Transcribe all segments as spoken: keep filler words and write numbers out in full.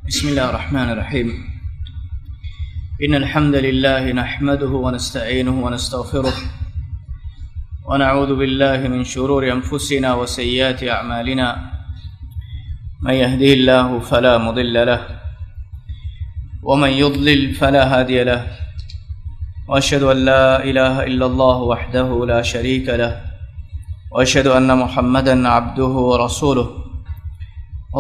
بسم الله الرحمن الرحيم. إن الحمد لله نحمده ونستعينه ونستغفره، ونعوذ بالله من شرور أنفسنا وسيئات أعمالنا. من يهده الله فلا مضل له، ومن يضلل فلا هادي له، وأشهد أن لا إله إلا الله وحده لا شريك له، وأشهد أن محمدا عبده ورسوله.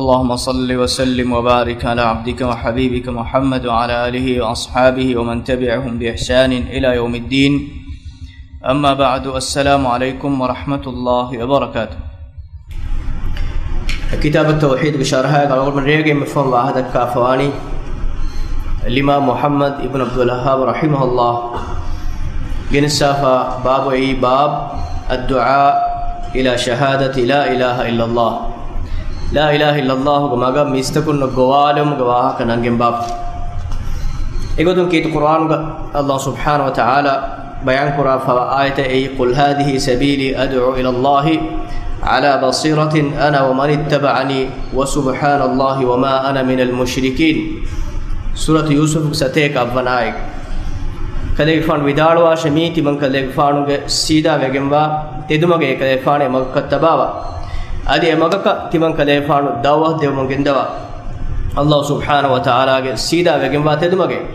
اللهم صل وسلم وبارك على عبدك وحبيبك محمد وعلى آله وأصحابه ومن تبعهم بإحسان إلى يوم الدين. أما بعد، السلام عليكم ورحمة الله وبركاته. ކިތާބު ތައުޙީދުގެ ޝަރަޙައިގަ އަޅުގަނޑުމެން ރޭގައި މިފަހުން ވާހަކަ ދައްކާފަވާނީ އިމާމް މުޙައްމަދު އިބްނު ޢަބްދުލް ވައްހާބް ރަޙިމަހުﷲ ގެނެސްފާ ބާބު، އެއީ باب الدعاء إلى شهادة لا إله إلا الله. لا إله إلا الله ގެ މަގަށް މީސްތަކުންނަށް ގޮވާލުމުގެ ވާހަކަ ނަންގެން ބާބު. އެގޮތުން ކީރިތި ޤުރްއާނުގަ ﷲ ސުބްޙާނަހޫ ވަތަޢާލާ ބަޔާންކުރާފައިވާ އާޔަތެއް އެއީ، قل هذه سبيلي أدعو إلى الله على بصيرة أنا ومن اتبعني وسبحان الله وما أنا من المشركين. ސޫރަތު ޔޫސުފުގެ ސަތޭކަ އަށްވަނަ އާޔަތް. ކަލޭގެފާނު ވިދާޅުވާށެ، މީ ތިމަން ކަލޭގެފާނުގެ ސީދާ ވެގެންވާ ތެދުމަގެއް، އެކަލޭގެފާނު އެ މަގަކަށް ތަބާވާ. އަދި އެ މަގަކަށް ތިމަން ކަލޭގެފާނު ދަޢުވަތު ދެވުމުން ގެންދަވާ. ﷲ ސުބްޙާނަހޫ ވަތަޢާލާގެ ސީދާ ވެގެންވާ ތެދުމަގެއް.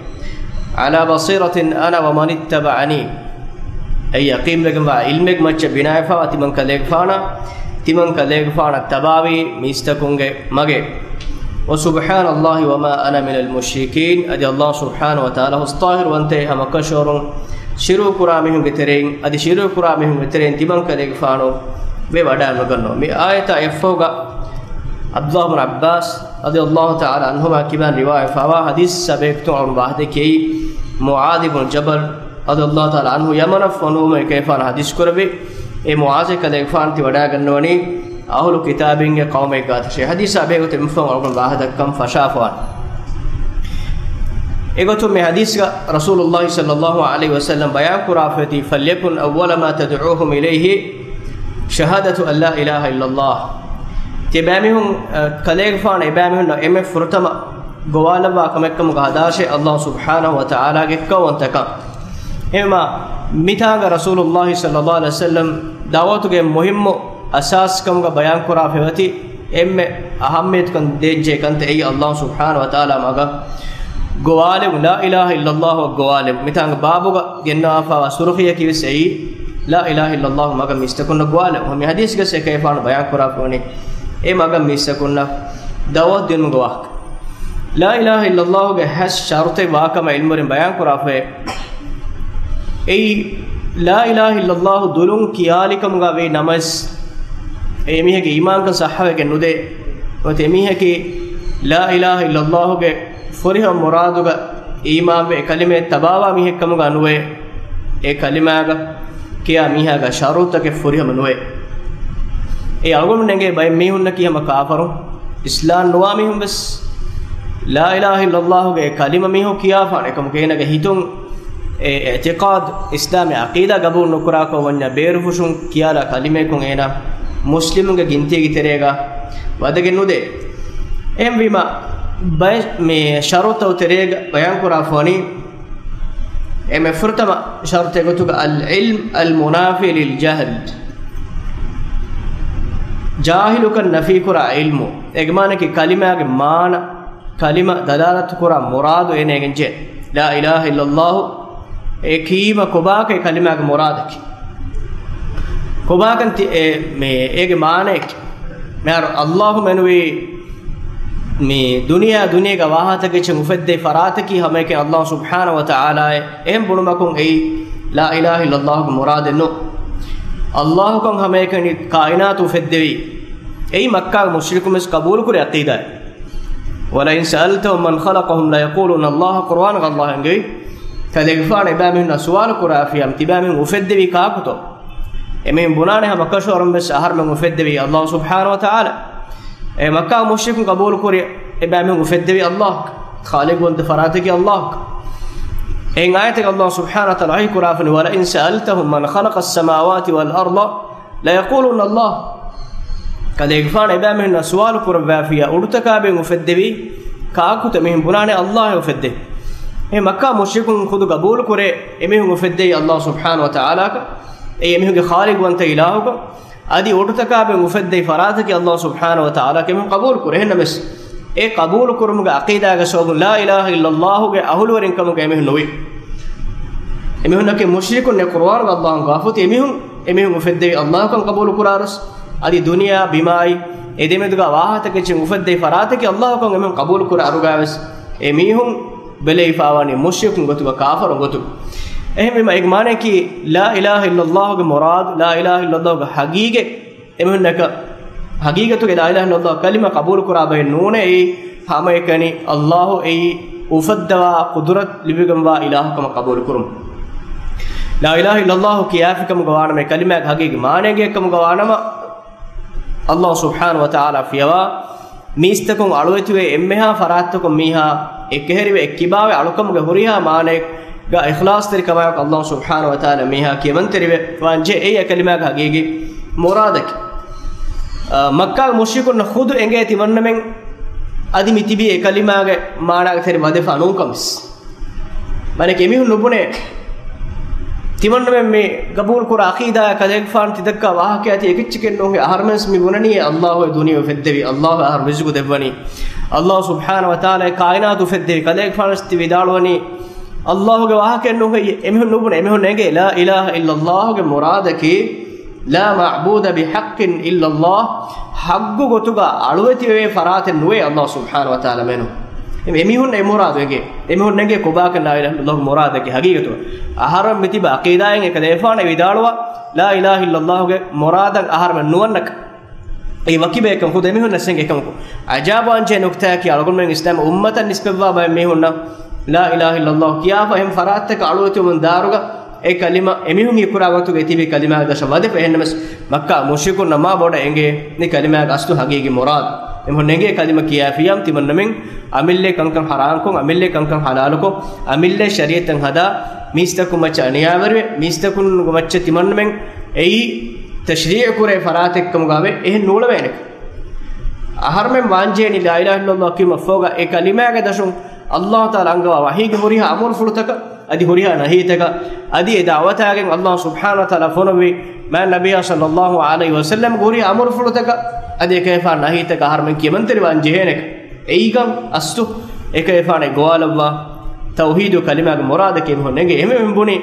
على بصيرة أنا ومن اتبعني. އެ ޔަޤީންވެގެންވާ ޢިލްމެއްގެ މައްޗަށް ބިނާވެފައިވާ ތިމަން ކަލޭގެފާނަށް، ތިމަން ކަލޭގެފާނަށް ތަބާވީ މީސްތަކުންގެ މަގެއް. وسبحان الله وما أنا من المشركين. އަދި ﷲ ސުބްޙާނަހޫ ވަތަޢާލާ ހުސް ޠާހިރުވަންތައެއް ހަމަކަށަވަރުން ޝިރުކުރާ މީހުންގެ ތެރެއިން، އަދި ޝިރުކުރާ މީހުންގެ ތެރެއިން ތިމަން ކަލޭގެފާނު ވެ ވަޑައިނުގަންނަވަން. މި އާޔަތާ އެއްފަހުގަ ޢަބްދުﷲ ބިން ޢައްބާސް ރަޟިޔަﷲ ތަޢާލާ ޢަންހުމާ ކިބައިން ރިވާޔަތްވެފައިވާ ޙަދީޘް ސަބަބެއް ތުން އަޅުން ވާހަކަ ދެއްކެވީ މުޢާޛު ބިން ޖަބަލް ރަޟިޔަﷲ ތަޢާލާ ޢަންހު ޔަމަނަށް ފޮނުވުމުން އެކަލޭގެފާނު ޙަދީޘް ކުރެއްވި. އެ މުޢާޛޭ ކަލޭގެފާނު ތި ވަޑައިގަންނަވަނީ އަހުލު ކިތާބީންގެ ޤައުމެއްގާތަށޭ. ޙަދީޘާ ބެހޭގޮތުން އެންމެ ފަހުން އަޅުގަނޑު ވާހަކަ ދައްކަން ފަށާފަވާނެ. އެގޮތުން މި ޙަދީޘްގަ ރަސޫލުﷲ ޞައްލަﷲ ޢަލައިހި ވަސައްލަމް ބަޔާން ކުރާފައިވޭތީ، فليكن أول ما تدعوهم إليه شهادة أن لا إله إلا الله. ތި ބައިމީހުން، އަ، ކަލޭގެފާނު އެބައިމީހުންނަށް އެންމެ ފުރަތަމަ ގޮވާލައްވާ ކަމެއްކަމުގަ ހަދާށޭ ﷲ ސުބްޙާނަހޫ ވަތަޢާލާގެ އެއްކައުވަންތަކަން. އެހެންވީމާ، މިތާނގަ ރަސޫލުﷲ ޞައްލަﷲ ޢަލައިހި ވަސައްލަމް ދަޢުވަތުގެ މުހިއްމު އަސާސްކަމުގަ ބަޔާންކުރާފައިވަތީ، އެންމެ އަހައްމިއްޔަތުކަން ދޭއްޖެ ކަންތައް އެއީ ﷲ ސުބްޙާނަހޫ ވަތަޢާލާ މަގަށް ގޮވާލެވުން، لا إله إلا الله ގޮވާލެވުން. މިތާނގަ ބާބުގަ ގެންނަވާފައިވާ ސުރުޚީއަކީވެސް އެއީ، لا إله إلا الله މަގަށް މީސްތަކުންނަށް ގޮވާލެވުން. މި ޙަދީޘްގަ އެކަލޭގެފާނު ބަޔާންކުރާފައިވަނީ، އެ މަގަށް މީސްތަކުންނަށް ދަޢުވަތު ދިނުމުގެ ވާހަކަ. لا إله إلا الله ގެ ހަސް ޝަރުޠެއް ވާކަމަށް ޢިލްމުވެރިން ބަޔާންކުރާފައި. އެއީ، لا إله إلا الله ދުލުން ކިޔާލިކަމުގަ ވީ ނަމަވެސް، އެ މީހަކީ އީމާންކަން ޞައްޙަވެގެން ނުދޭ. ނުވަތަ އެ މީހަކީ، لا إله إلا الله ގެ ފުރިހަމަ މުރާދުގަ އީމާންވެ އެ ކަލިމައެއް ތަބާވާ މީހެއްކަމުގަ ނުވޭ. އެ ކަލިމާގަ ކިޔާ މީހާގަ ޝަރުޠުތަކެއް ފުރިހަމަ ނުވޭ. އެ އަޅުގަނޑު ނެނގޭ ބައެއް މީހުންނަކީ ހަމަ ކާފަރު، އިސްލާމް ނުވާ މީހުން ވެސް لا إله إلا الله ގެ ކަލިމަ މީހުން ކިޔާފާނެ ކަމުގަ އޭނާގެ ހިތުން އެ އިޢްތިޤާދު، އިސްލާމީ ޢަޤީދާ ގަބޫލު ނުކުރާކަމަށް ވަންޏާ ބޭރުފުށުން ކިޔާލާ ކަލިމައަކުން އޭނާ މުސްލިމުންގެ ގިންތީގެ ތެރޭގަ ވަދެގެން ނުދޭ. އެހެންވީމާ، ބައެއް މި ޝަރުޠުތައް ތެރޭގަ ބަޔާންކުރާފައިވަނީ، އެންމެ ފުރަތަމަ ޝަރުޠެއް ގޮތުގަ العلم المنافي للجهل. ޖާހިލުކަން ނަފީކުރާ ޢިލްމު. އޭގެ މާނައަކީ ކަލިމާގެ މާނަ، ކަލިމަ ދަލާލަތުކުރާ މުރާދު އޭނަ ނެގެންޖެހޭ. لا إله إلا الله އެ ކީމަ ކޮބާކަން ކަލިމާގެ މުރާދަކީ. ކޮބާކަން ތި-، އެ، މޭ، އޭގެ މާނައަކީ. މިހާރު ﷲ މެނުވީ މި ދުނިޔެއާ ދުނިޔޭގަ ވާހަކަތަކެއް އެއްޗެއް އުފެއްދެވި ފަރާތަކީ ހަމައެކަނި ﷲ ސުބްޙާނަހޫ ވަތަޢާލާއޭ. އެހެން ބުނުމަކުން އެއީ لا إله إلا الله ގެ މުރާދެއް ނޫން. ﷲ ކަން ހަމައެކަނި ކާއިނާތު އުފެއްދެވީ. އެއީ މައްކާގެ މުޝްރިކުން ވެސް ޤަބޫލުކުރި ޢަޤީދާއެއް. ولئن سألتهم من خلقهم ليقولن الله ޤުރުއާންގަ ﷲ އެންގެވި. ކަލޭގެފާނު އެބައިމީހުންނާ ސުވާލު ކުރާފިއްޔާ، ތިބައިމީހުން އުފެއްދެވީ ކާކުތޯ؟ އެމީހުން ބުނާނެ ހަމަކަށަވަރުން ވެސް އަހަރުމެން އުފެއްދެވީ ﷲ ސުބްޙާނަހޫ ވަތަޢާލާ. އެ މައްކާ މުޝްރިކުން ޤަބޫލުކުރި އެބައިމީހުން އުފެއްދެވީ ﷲ، ޚާލިޤުވަންތަ ފަރާތަކީ ﷲ. އެހެން އާޔަތެއް ﷲ ސުބްޙާނަހޫ ވަތަޢާލާ ވަޙީ ކުރާފައި، ولئن سألتهم من خلق السماوات والأرض ليقولن الله. ކަލޭގެފާނު އެބައިމީހުންނާ ސުވާލު ކުރައްވާފިއްޔާ، އުޑުތަކާ ބެހެއްޓި އުފެއްދެވީ ކާކުތަ މިހެން ބުނާނެ ﷲ އެ އުފެއްދޭ؟ އެ މައްކާ މުޝްރިކުން ޚުދު ގަބޫލު ކުރޭ އެމީހުން އުފެއްދެވީ ﷲ ސުބްޙާނަހު ވަތަޢާލާކަން، އެ އެމީހުންގެ ޚާލިޤުވަންތަ އިލާހުކަން، އަދި އޮޑުތަކާ ބެން އުފެއްދެވި ފަރާތަކީ ﷲ ސުބްޙާނަހު ވަތަޢާލާ ކަމުން ޤަބޫލު ކުރޭ. އެހެންނަމަވެސް، އެ ޤަބޫލު ކުރުމުގެ ޢަޤީދާގެ ސަބަބުން ލާ އިލާހަ އިއްލައްލާހުގެ އަހުލުވެރިން ކަމުގަ އެމީހުން ނުވި. އެމީހުންނަކީ މުޝްރިކުން. އެ ޤުރުއާނުގަ ﷲ ގާފުތި އެމީހުން، އެމީހުން އުފެއްދެވި ﷲ ކަން ޤަބޫލު ކުރާރުސް، އަދި ދުނިޔާ ބިމާއި އެދެމެދުގަ ވާހަކަތަކެއްޗެއް އުފެއްދެވި ފަރާތަކީ ﷲ ކަން އެމީހުން ޤަބޫލު ކުރާ އަރުގާވެސް އެމީހުން ބެލެވިފާވަނީ މުޝްރިކުން ގޮތުގަ، ކާފަރުން ގޮތުގަ. އެހެންވީމަ އޭގެ މާނަޔަކީ ލާ އިލާހަ އިއްލައްލާހުގެ މުރާދު، ލާ އިލާހަ އިއްލައްލާހުގެ ޙަޤީޤަތް، އެމީހުންނަކަށް ޙަޤީޤަތުގެ ލާ އިލާހަ އިއްލައްލާހު ކަލިމަ ޤަބޫލު ކުރާ ބައެއް ނޫނޭ. އެއީ ހަމައެކަނި ﷲ އެއީ އުފައްދަވާ ޤުދުރަތް ލިބިގެންވާ އިލާހު ކަމަށް ޤަބޫލު ކުރުން. ލާ އިލާހަ އިއްލައްލާހު ކިޔާފިކަމުގަ ވާނަމަ، އެ ކަލިމާގެ ޙަޤީޤީ މާނައެއް ކަމުގަ ވާނަމަ، ﷲ ސުބްޙާނަހު ވަތަޢާލާ ފިޔަވާ މީސްތަކުން އަޅުވެތިވޭ އެންމެހާ ފަރާތްތަކުން މީހާ އެކަހެރިވެ އެއްކިބާވެ އަޅުކަމުގެ ހުރިހާ މާނައެއްގަ އިޚްލާޞްތެރިކަމާއެކު ﷲ ސުބްޙާނަހު ވަތަޢާލާ މީހާ ކިޔަމަންތެރިވެ ވާންޖެހޭ. އެއީ އެ ކަލިމާގެ ޙަޤީޤީ މުރާދަކީ. އާ، މައްކާގެ މުޝްރިކުންނަށް ޚުދު އެނގޭ ތިމަންނަމެން އަދި މި ތިބީ އެ ކަލިމާގެ މާނާގެ ތެރެ ވަދެފާ ނޫންކަން ވެސް. މާނައަކީ އެމީހުން ނުބުނޭ. ތިމަންނަމެން މި ގަބޫލު ކުރާ ޢަޤީދާއާ ކަލޭގެފާނު ތިދައްކާ ވާހަކައާ ތި އެކެއްޗެކޭ ނޫން. އަހަރުމެންސް މި ބުނަނީ ﷲ އެ ދުނިޔެ އުފެއްދެވި، ﷲ އަހަރު ރިޒުގު ދެއްވަނީ، ﷲ ސުބްޙާނަހު ވަތަޢާލާ އެ ކާއިނާތު އުފެއްދެވި ކަލޭގެފާނު ވެސް ތި ވިދާޅުވަނީ ﷲ ގެ ވާހަކައެއް ނޫން. އެމީހުން ނުބުނޭ. އެމީހުން އެނގޭ ލާ އިލާހަ އިއްލައްލާހުގެ މުރާދަކީ لا معبود بحق إلا الله، ޙައްޤު ގޮތުގަ އަޅުވެތިވެވޭ ފަރާތެއް ނުވޭ ﷲ ސުބްޙާނަހު ވަތަޢާލާ މެނު. އެމީހުން އެ މުރާދު އެނގޭ. އެމީހުން އެނގޭ ކޮބާކަން ލާ އިލާހަ އިއްލައްލާހުގެ މުރާދަކީ ޙަޤީޤަތުގަ. އަހަރެން މިތިބަ ޢަޤީދާއިން އެކަލޭފާނަށް ވިދާޅުވާ ލާ އިލާހަ އިއްލައްލާހުގެ މުރާދަށް އަހަރެމެން ނުވަންނަކަން. އެއީ ވަކި ބަޔަކަށް ޚުދު އެމީހުންނަށް އެނގޭ ކަމަކު. އަޖައިބުވާންޖެހޭ ނުކުތާއަކީ އަޅުގަނޑުމެން އިސްލާމް އުއްމަތަށް ނިސްބަތްވާ ބައެއް މީހުންނަށް ލާ އިލާހަ އިއްލައްލާހު ކިޔާފަ އެހެން ފަރާތްތަކަށް އަޅުވެތިވުމުން ދާއިރުގަ އެ ކަލިމަ އެމީހުން ހީކުރާ ގޮތުގަ އެ ތިބި ކަލިމާގެ ދަށަށް ވަދެފަ. އެހެންނަމަވެސް، މައްކާ މުޝްރިކުންނަށް މާ ބޮޑަށް އެނގޭ މި ކަލިމާގެ އަސްލު ޙަޤީޤީ މުރާދު. އެމީހުން އެނގޭ ކަލިމަ ކިޔާފިޔަމަ ތިމަންނަމެން އަމިއްލައި ކަންކަން ޙަރާމްކޮށް، އަމިއްލައި ކަންކަން ޙަލާލުކޮށް، އަމިއްލައި ޝަރީޢަތްތައް ހަދާ، މީސްތަކުން މައްޗަށް އަނިޔާވެރިވެ، މީސްތަކުންގެ މައްޗަށް ތިމަންނަމެން އެއީ ތަޝްރީޢު ކުރޭ ފަރާތެއްކަމުގަވެ އެހެން ނޫޅެވޭނެ. އަހަރުމެން ވާންޖެހޭނީ ލާ އިލާހަ އިއްލައްލާހު ކީމަ ފޯގަ އެ ކަލިމާގެ ދަށުން ﷲ ތަޢާލާ އަންގަވާ ވަޙީގެ ހުރިހާ އަމުރުފުޅުތަކަށް، އަދި ހުރިހާ ނަހީތަކަށް، އަދި އެ ދަޢުވަތާގެން ﷲ ސުބްޙާނަހު ވަތަޢާލާ ފޮނުއްވި މާތް ނަބިއްޔާ ޞައްލައްލާހު ޢަލައިހި ވަސައްލަމްގެ ހުރިހާ އަމުރުފުޅުތަކަށް، އަދި އެކަލޭފާނު ނަހީތަކަށް އަހަރުމެން ކިޔަމަންތެރިވާން ޖެހޭނެ. އެއީކަން އަސްލު އެކަލޭފާނު ގޮވާލައްވާ ތައުޙީދު ކަލިމާގެ މުރާދަކީ އެމީހުން އެނގޭ. އެހެންވެ މި ބުނީ،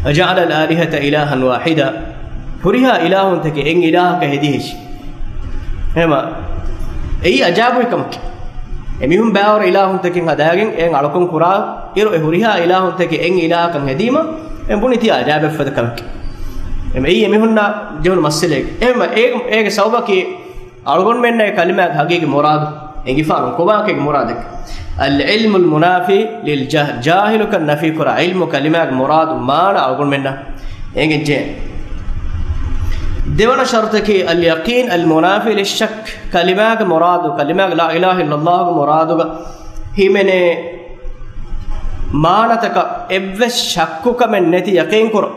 أجعل الآلهة إلها واحدا، ހުރިހާ އިލާހުންތަކެއް އެއް އިލާހަކަށް ހެދިހެއްޔޭ؟ އެހެމަ އެއީ އަޖައިބުވި ކަމަކީ. އެމީހުން ބައިވަރު އިލާހުންތަކެއް ހަދާގެން އެއަށް އަޅުކަން ކުރާ އިރު، އެ ހުރިހާ އިލާހުންތަކެއް އެއް އިލާހަކަށް ހެދީމަ، އެ ބުނި ތި އަޖައިބެއް ފަދަ ކަމެކޭ. އެހެމަ އެއީ އެމީހުންނާ ޖެހުނު މައްސަލައެއް. އެހެމަ އޭގެ، އޭގެ ސަބަބަކީ، އަޅުގަނޑުމެންނަށް އެ ކަލިމާގެ ޙަޤީޤީ މުރާދު އެނގިފާނު ކޮބާކަން މުރާދަކީ؟ العلم المنافي للجهل، ޖާހިލުކަން ނަފީކުރާ ޢިލްމު ކަލިމާގެ މުރާދު މާނަ އަޅުގަނޑުމެންނަށް އެނގެންޖެހޭ. ދެވަނަ ޝަރުޠަކީ اليقين المنافي للشك، ކަލިމާގެ މުރާދު، ކަލިމާގެ ލާ އިލާހަ އިއްލައްލާހުގެ މުރާދުގަ ހިމެނޭ މާނަތަކަށް އެއްވެސް ޝައްކުކަމެއް ނެތި ޔަޤީންކުރުން.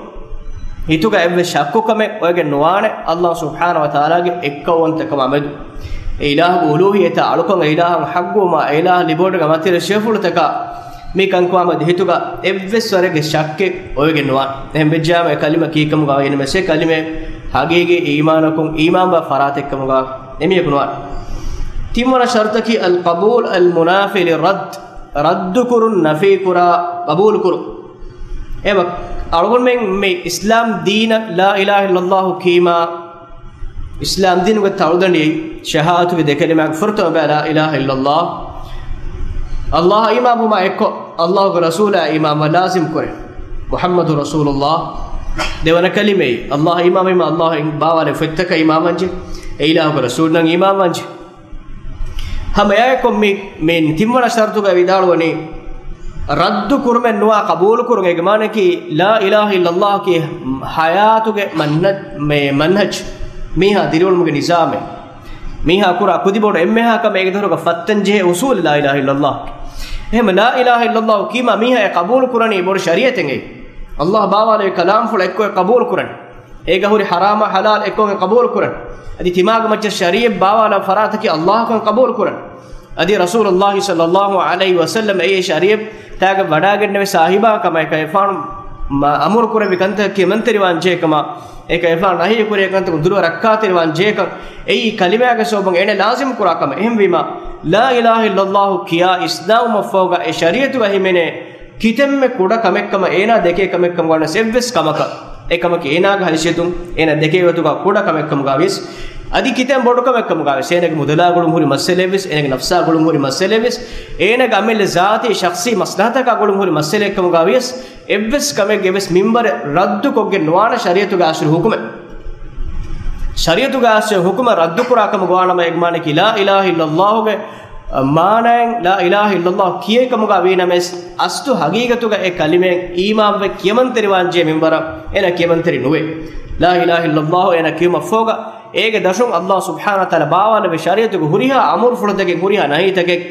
ހިތުގަ އެއްވެސް ޝައްކުކަމެއް އޮވެގެން ނުވާނެ، ﷲ ސުބްޙާނަހު ވަތަޢާލާގެ އެއްކައުވަންތަކަމާ މެދު. އެ އިލާހުގެ އުލޫހިއްޔަތާ އަޅުކަން، އެ އިލާހަށް ޙައްޤުވުމާ، އެ އިލާހަށް ލިބިވަޑައިގަންނަވާ މަތިވެރި ސިފަފުޅުތަކާ މި ކަންކަމާ މެދު ހިތުގަ އެއްވެސް ވަރެއްގެ ޝައްކެއް އޮވެގެން ނުވާނެ. އެހެން ވެއްޖާމަ އެ ކަލިމަ ކީކަމުގަ ވަނީ މެސެ ކަލިމަ ޙަޤީޤީ އީމާނަކުން އީމާންވާ ފަރާތެއްކަމުގަ އެމީހަކު ނުވާނެ. ތިންވަނަ ޝަރުޠަކީ القبول المنافي للرد، ރައްދުކުރުން، ނަފީކުރާ، ޤަބޫލުކުރުން. އެ ވަ-، އަޅުގަނޑުމެން މި އިސްލާމް ދީނަށް ލާ އިލާހަ އިއްލައްލާހު ކީމާ، އިސްލާމް ދީނުގެ ތަޅުދަނޑި ޝަހާދަތުގެ ދެ ކަލިމާގެ ފުރަތަމަ ބައި ލާ އިލާހަ އިއްލައްލާހު. ﷲ އަށް އީމާންވުމާ އެއްކޮށް، ﷲގެ ރަސޫލާ އީމާންވާ ލާޒިމް ކުރޭ. މުޙައްމަދު ރަސޫލުﷲ. ދެވަނަ ކަލިމައީ، ﷲ އަށް އީމާންވީމާ، ﷲ އިން ބާވާލެ ފޮތްތަކަށް އީމާންވާންޖެ، އެ އިލާހުގެ ރަސޫލުންނަށް އީމާންވާންޖެ. ހަމަ އެއާއެކު މި، މި ތިންވަނަ ޝަރުޠުގަ ވިދާޅުވަނީ، ރައްދު ކުރުމެއް ނުވާ ޤަބޫލު ކުރުން. އޭގެ މާނައަކީ، ލާ އިލާހަ އިއްލައްލާހަކީ ޙަޔާތުގެ މަންހަ-، މެ-، މަންހަޖު. މީހާ ދިރިއުޅުމުގެ ނިޒާމެއް. މީހާ ކުރާ ކުދި ބޮޑު އެންމެހާ ކަމެއް އޭގެ ދޮރުގަ ފައްތަން ޖެހޭ އުޞޫލު ލާ އިލާހަ އިއްލައްލާހަކީ. އެހެން ލާ އިލާހަ އިއްލައްލާހު ކީމާ މީހާ އެ ޤަބޫލު ކުރަނީ ބޮޑު ޝަރީޢަތެއް. ﷲ ބާވާލެއްވި ކަލާމްފުޅު އެއްކޮށް އެ ޤަބޫލު ކުރަން. އޭގަ ހުރި ޙަރާމާ ޙަލާލް އެއްކޮށް އެ ޤަބޫލު ކުރަން. އަދި ތިމާގެ މައްޗަށް ޝަރީޢަތް ބާވާލާ ފަރާތަކީ ﷲ ކަން ޤަބޫލު ކުރަން. އަދި ރަސޫލުﷲ ޞައްލަﷲ ޢަލައިހި ވަސައްލަމް އެއީ ޝަރީޢަތާގެ ވަޑާގެންނެވި ސާހިބާ ކަމަށް އެކަ އެފާނު މަ-، އަމުރު ކުރެއްވި ކަންތަކަށް ކިޔަމަންތެރިވާން ޖެހޭ ކަމަށް، އެކަ އެފާނު ނަހީ ކުރެއްވި ކަންތަކުން ދުރު ރައްކާތެރިވާން ޖެހޭ ކަން އެއީ ކަލިމާގެ ސަބަބުން އޭނަ ލާޒިމް ކުރާ ކަމެއް. އެހެންވީމާ، ލާ އިލާހަ އިއްލަﷲ ކިޔާ އިސްލާމްވުމަށްފަހުގަ އެ ޝަރީޢަތުގަ ހިމެނޭ ކިތަންމެ ކުޑަ ކަމެއްކަމަށް އޭނާ ދެކޭ ކަމެއްކަމުގަ ވަނަސް އެއްވެސް ކަމަކަށް، އެ ކަމަކީ އޭނާގެ ހައިސިއްޔަތުން އޭނާ ދެކޭ ގޮތުގަ ކުޑަ ކަމެއްކަމުގަވިޔަސް، އަދި ކިތަން ބޮޑު ކަމެއްކަމުގަވިޔަސް، އޭނާގެ މުދަލާ ގުޅުން ހުރި މައްސަލައެއްވެސް، އޭނާގެ ނަފްސާ ގުޅުން ހުރި މައްސަލައެއްވެސް، އޭނާގެ އަމިއްލަ ޒާތީ ޝަޚްޞީ މަސްލަހަތަކާ ގުޅުން ހުރި މައްސަލައެއްކަމުގަވިޔަސް، އެއްވެސް ކަމެއްގެ އެއްވެސް މިންވަރެއް ރައްދުކޮށްގެން ނުވާނެ ޝަރީޢަތުގެ އަސްލު ހުކުމެއް. ޝަރީޢަތުގެ އަސްލު ހުކުމެއް ރައްދުކުރާ ކަމުގަ ވާނަމަ، އޭގެ މާނައަކީ ލާ އިލާހަ އިއްލަﷲގެ މާނައިން ލާ އިލާހަ އިއްލަﷲ ކިޔޭ ކަމުގަ ވީނަމަވެސް، އަސްލު ހަގީގަތުގަ އެ ކަލިމައެއް އީމާންވެ ކިޔަމަންތެރިވާން ޖެހޭ މިންވަރަށް އޭނާ ކިޔަމަންތެރި ނުވޭ. ލާ އިލާހަ އިއްލަﷲ އޭނާ ކިޔުމަށްފަހުގަ، އޭގެ ދަށުން ﷲ ސުބްޙާނަހޫ ވަތަޢާލާ ބާވާލެއްވި ޝަރީޢަތުގެ ހުރިހާ އަމުރުފުޅުތަކެއް ހުރިހާ ނަހީތަކެއް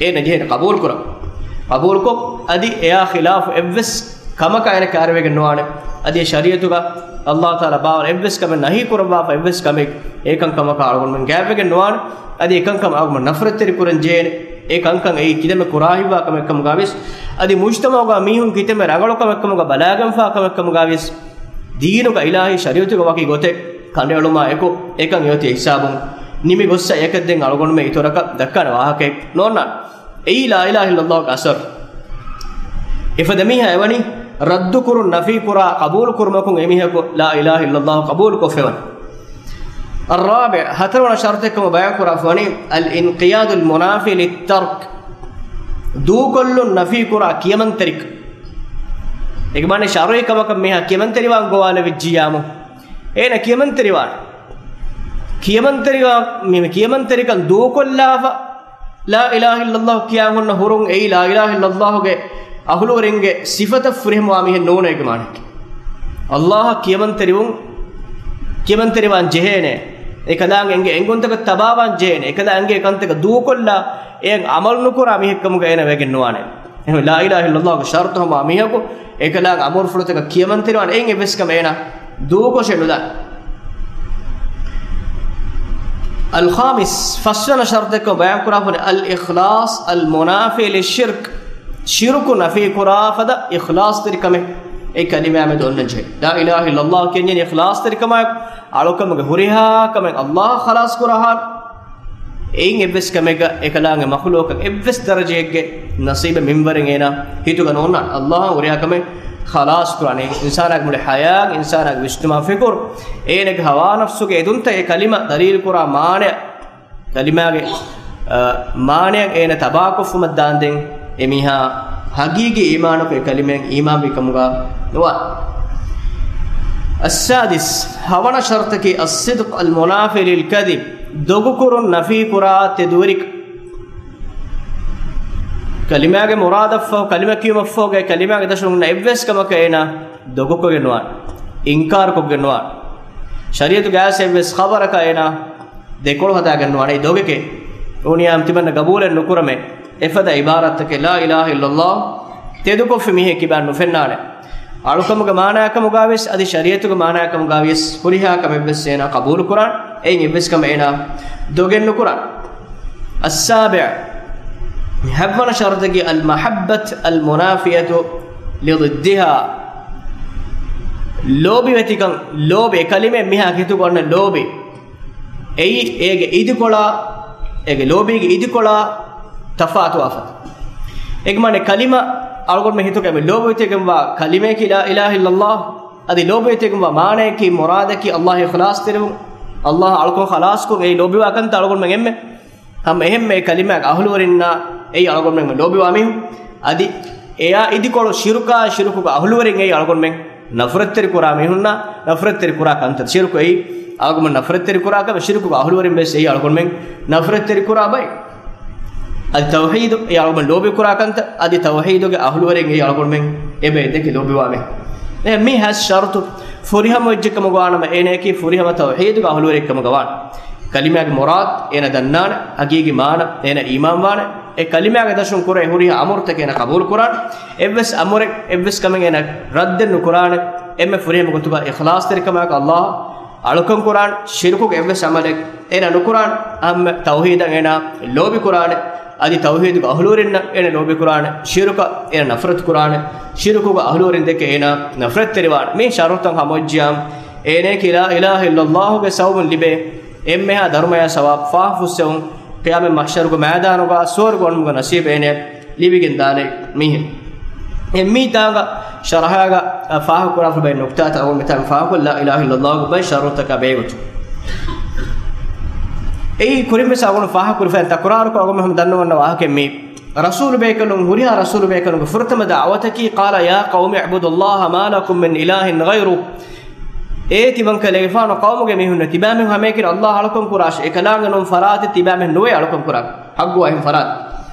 އޭނަ ޖެހޭނެ ޤަބޫލުކުރަން. ޤަބޫލުކޮށް، އަދި އެއާ ޚިލާފު އެއްވެސް ކަމަކަށް އޭނަ ކާރިވެގެން ނުވާނެ. އަދި ޝަރީޢަތުގަ ﷲ ތަޢާލާ ބާވާލި އެއްވެސް ކަމެއް ނަހީ ކުރައްވާފަ އެއްވެސް ކަމެއް އެކަންކަމަކަށް އަޅުގަނޑުމެން ގާތްވެގެން ނުވާނެ. އަދި އެކަންކަމަށް އަޅުގަނޑު ނަފްރަތްތެރި ކުރަން ޖެހޭނެ. އެ ކަންކަން އެއީ ކިތަންމެ ކުރާ ހިތްވާ ކަމެއް ކަމުގަވިޔަސް، އަދި މުޖްތަމަޢުގަ މީހުން ކިތަންމެ ރަނގަޅު ކަމެއް ކަމުގަ ބަލާގެންފާ ކަމެއް ކަމުގަވިޔަސް، ދީނުގަ އިލާހީ ޝަރީޢަތުގަ ވަކި ގޮތެއް ކަނޑައެޅުމާ އެކު، އެކަން އެއޮތީ ހިސާބުން ނިމި ގޮއްސަ އެކަށް ދެން އަޅުގަނޑުމެން އިތުރަކަށް ދައްކާނެ ވާހަކައެއް ނޯންނާނެ. އެއީ ލާ އިލާހަ އިއްލަﷲގެ އަސަރު. އެފަދަ މީހާ އެވަނީ ރައްދުކުރުން، ނަފީ ކުރާ، ޤަބޫލު ކުރުމަކުން އެމީހަކު ލާ އިލާހަ އިއްލަﷲ ޤަބޫލުކޮށްފައިވަނީ. އައްރާބިޢު، ހަތަރުވަނަ ޝަރުޠެއްކަމަށް ބަޔާންކުރާފައިވަނީ، އަލްއިންޤިޔާދުލް މުނާފީ ލިއްތަރްކް، ދޫކޮށްލުން ނަފީކުރާ ކިޔަމަންތެރިކަން. އޭގެ މާނަ ޝަރުޢީ ކަމަކަށް މީހާ ކިޔަމަންތެރިވާން ގޮވާލެވިއްޖިއްޔާމު، އޭނަ ކިޔަމަންތެރިވާނެ. ކިޔަމަންތެރިވާ-، މި-، މި ކިޔަމަންތެރިކަން ދޫކޮށްލާފަ، ލާ އިލާހަ އިއްލަﷲ ކިޔާ ހުންނަ ހުރުން އެއީ ލާ އިލާހަ އިއްލަﷲގެ އަހުލުވެރިންގެ ސިފަތައް ފުރިހަމަވާ މީހެއް ނޫނޭ އޭގެ މާނައަކީ. ﷲއަށް ކިޔަމަންތެރިވުން، ކިޔަމަންތެރިވާން ޖެހޭނެ. އެކަލާނގެ އެނގޭ އެންގުންތަކަށް ތަބާވާން ޖެހޭނެ. އެކަލާ އެނގޭ ކަންތަކަށް ދޫކޮށްލާ، އެއަށް ޢަމަލު ނުކުރާ މީހެއްކަމުގަ އޭނަ ވެގެން ނުވާނެ. އެހެން ލާ އިލާހަ އިއްލަﷲގެ ޝަރުޠު ހަމަ މީހަކު އެކަލާނގެ އަމުރުފުޅުތަކަށް ކިޔަމަންތެރިވާނެ. އެއިން އެއްވެސް ކަމެއް އޭނަ ދޫކޮށެއް ނުދާނެ. އަލްޚާމިސް، ފަސްވަނަ ޝަރުޠެއްކަމަށް ބަޔާންކުރާފައިވަނީ އަލްއިޚްލާޞް އަލްމުނާފީ ލިއްޝިރްކް، ޝިރުކު ނަފީކުރާ ފަދަ އިޚްލާޞްތެރިކަމެއް އެ ކަލިމާ މެދު އޮންނަން ޖެހޭ. ލާ އިލާހަ އިއްލަﷲ ކިޔަންޖެހޭނީ އިޚްލާޞްތެރިކަމާއެކު، އަޅުކަމުގެ ހުރިހާ ކަމެއް ﷲއަށް ޚަލާޞް ކުރާ ހާލު. އެއިން އެއްވެސް ކަމެއްގަ އެކަލާނގެ މަޚްލޫޤަށް އެއްވެސް ދަރަޖައެއްގެ ނަސީބެއް މިންވަރެއް އޭނާ ހިތުގަ ނޯންނާނެ. ﷲއަށް ހުރިހާ ކަމެއް ޚަލާޞް ކުރާނެ. އިންސާނާގެ މުޅި ޙަޔާތް، އިންސާނާގެ ވިސްނުމާ ފިކުރު، އޭނަގެ ހަވާ ނަފްސުގެ އެދުންތައް އެ ކަލިމަ ދަލީލު ކުރާ މާނަ، ކަލިމާގެ، އަ، މާނައަށް އޭނަ ތަބާކޮށްފުމަށް ދާންދެން އެ މީހާ ހަގީގީ އީމާނަކު އެ ކަލިމައިން އީމާންވި ކަމުގަ ނުވާނެ. އައްސާދިސް، ހަވަނަ ޝަރުޠަކީ އައްޞިދްޤު އަލްމުނާފީ ލިލްކަޛިބް، ދޮގުކުރުން ނަފީކުރާ ތެދުވެރިކަން. ކަލިމާގެ މުރާދަށްފަހު، ކަލިމަ ކިޔުމަށްފަހުގައި ކަލިމާގެ ދަށުން ހުންނަ އެއްވެސް ކަމަކަށް އޭނާ ދޮގުކޮށްގެން ނުވާނެ، އިންކާރުކޮށްގެން ނުވާނެ. ޝަރީޢަތުގެ އައިސް އެއްވެސް ޚަބަރަކަށް އޭނާ ދެކޮޅު ހަދާގެން ނުވާނެ. އެއީ ދޮގެކޭ. އުނިޔާމް ތިމަންނަ ގަބޫލެއް ނުކުރަމޭ. އެފަދަ އިބާރާތްތަކެއް ލާ އިލާހަ އިއްލަﷲ ތެދުކޮށްފި މީހެއް ކިބާ ނުފެންނާނެ. އަޅުކަމުގެ މާނައަކަމުގަވިޔަސް އަދި ޝަރީޢަތުގެ މާނައަކަމުގަވިޔަސް ހުރިހާ ކަމެއްވެސް އޭނާ ޤަބޫލުކުރާނެ. އެއިން އެއްވެސް ކަމެއް އޭނާ ދޮގެއް ނުކުރާނެ. އައްސާބިޢު، ހަތްވަނަ ޝަރުޠަކީ އަލްމަޙައްބަތު އަލްމުނާފިޔަތު ލިޟިއްދިހާ. ލޯބިވެތިކަން، ލޯބި، އެ ކަލިމައެއް މީހާގެ ހިތުގަ އޮންނަ ލޯބި. އެއީ އޭގެ އިދިކޮޅާ، އޭގެ ލޯބީގެ އިދިކޮޅާ ތަފާތުވާ ފަދަ. އޭގެ މާނަ ކަލިމަ އަޅުގަނޑުމެން ހިތުގަ އެންމެ ލޯބިވެތިވެގެންވާ ކަލިމަޔަކީ ލާ އިލާހަ އިއްލަﷲ. އަދި ލޯބިވެތިވެގެންވާ މާނަޔަކީ މުރާދަކީ ﷲ އިޚްލާޞްތެރިވުން، ﷲ އަޅުކަން ޚަލާޞްކުރުން. އެއީ ލޯބިވާ ކަންތައް އަޅުގަނޑުމެން އެންމެ ހަމަ އެހެންމެ ކަލިމާގެ އަހުލުވެރިންނާ އެއީ އަޅުގަނޑުމެން ލޯބިވާ މީހުން. އަދި އެއާ އިދިކޮޅު ޝިރުކާ، ޝިރުކުގެ އަހުލުވެރިން އެއީ އަޅުގަނޑުމެން ނަފްރަތްތެރި ކުރާ މީހުންނާ ނަފްރަތްތެރި ކުރާ ކަންތައް. ޝިރުކު އެއީ އަޅުގަނޑުމެން ނަފްރަތްތެރި ކުރާ ކަމެއް، ޝިރުކުގެ އަހުލުވެރިން ވެސް އެއީ އަޅުގަނޑުމެން ނަފްރަތްތެރި ކުރާ ބައެއް. އަދި ތައުޙީދު އެއީ އަޅުގަނޑުމެން ލޯބި ކުރާ ކަންތައް. އަދި ތައުޙީދުގެ އަހުލުވެރިން އެއީ އަޅުގަނޑުމެން އެބައި ދެކެ ލޯބިވާ މީހުން. އެ މި ހަތް ޝަރުޠު ފުރިހަމަ ވެއްޖެ ކަމުގަ ވާނަމަ އޭނަޔަކީ ފުރިހަމަ ތައުޙީދުގެ އަހުލުވެރިއެއް ކަމުގަ ވާނެ. ކަލިމާގެ މުރާދު އޭނަ ދަންނާނެ، ހަގީގީ މާނަ އޭނަ އީމާންވާނެ. އެ ކަލިމާގެ ދަށުން ކުރެ ހުރިހާ އަމުރުތަކެއް އޭނަ ޤަބޫލު ކުރާނެ. އެއްވެސް އަމުރެއް، އެއްވެސް ކަމެއް އޭނަ ރައްދެއް ނުކުރާނެ. އެންމެ ފުރިހަމަ ގޮތުގަ އިޚްލާޞްތެރިކަމާއެކު ﷲ އަޅުކަން ކުރާނެ، ޝިރުކުގެ އެއްވެސް ޢަމަލެއް އޭނާ ނުކުރާނެ، އަހަންމެ ތައުޙީދަށް އޭނާ ލޯބި ކުރާނެ، އަދި ތައުޙީދުގެ އަހުލުވެރިންނަށް އޭނާ ލޯބި ކުރާނެ، ޝިރުކަށް އޭނާ ނަފްރަތު ކުރާނެ، ޝިރުކުގެ އަހުލުވެރިން ދެކެ އޭނާ ނަފްރަތްތެރިވާނެ. މި ޝަރުޠަށް ހަމަވެއްޖިޔާމު، އޭނާއަކީ ލާ އިލާހަ އިއްލައްލާހުގެ ސަބަބުން ލިބޭ އެންމެހާ ދަރުމަޔާ ސަވާބު ފާހަގަ ފުއްސެވުން، ޤިޔާމަތް މަޙްޝަރުގެ މައިދާނުގަ ސުވަރުގެ އުޅުމުގެ ނަސީބު އޭނާ ލިބިގެން ދާނެ މީހެއް. އެ މީ ތާނގަ ޝަރަޙާގަ ފާހަގަކުރާފަ ބައެއް ނުކްތާތައް އަޅުގަނޑު މިތާނގަ ފާހަގަކޮށްލާ، ލާ އިލާހަ އިއްލައްލާހުގެ ބައެއް ޝަރުޠުތަކާ ބެހޭގޮތުން. އެއީ ކުރިންވެސް އަޅުގަނޑު ފާހަގަކުރިފައި ތަކުރާރުކޮށް އަޅުގަނޑު ހަމަ ދަންނަވަންނަ ވާހަކައެއް މީ. ރަސޫލު ބޭކަލުން، ހުރިހާ ރަސޫލު ބޭކަލުންގެ ފުރަތަމަ ދަޢުވަތަކީ، قال يا قوم اعبدوا الله ما لكم من إله غيره. އޭ ތިމަންކަލޭގެފާނު ޤައުމުގެ މީހުންނޭ، ތިބާމީހުން ހަމައެކަނި އައްލާހު އަޅުކަން ކުރާށޭ، އެކަލާނގެ ނޫން ފަރާތެއް ތިބާމީހުން ނުވޭ އަޅުކަން ކުރާ ޙައްޤުވާ އެހެން ފަރާތެއް.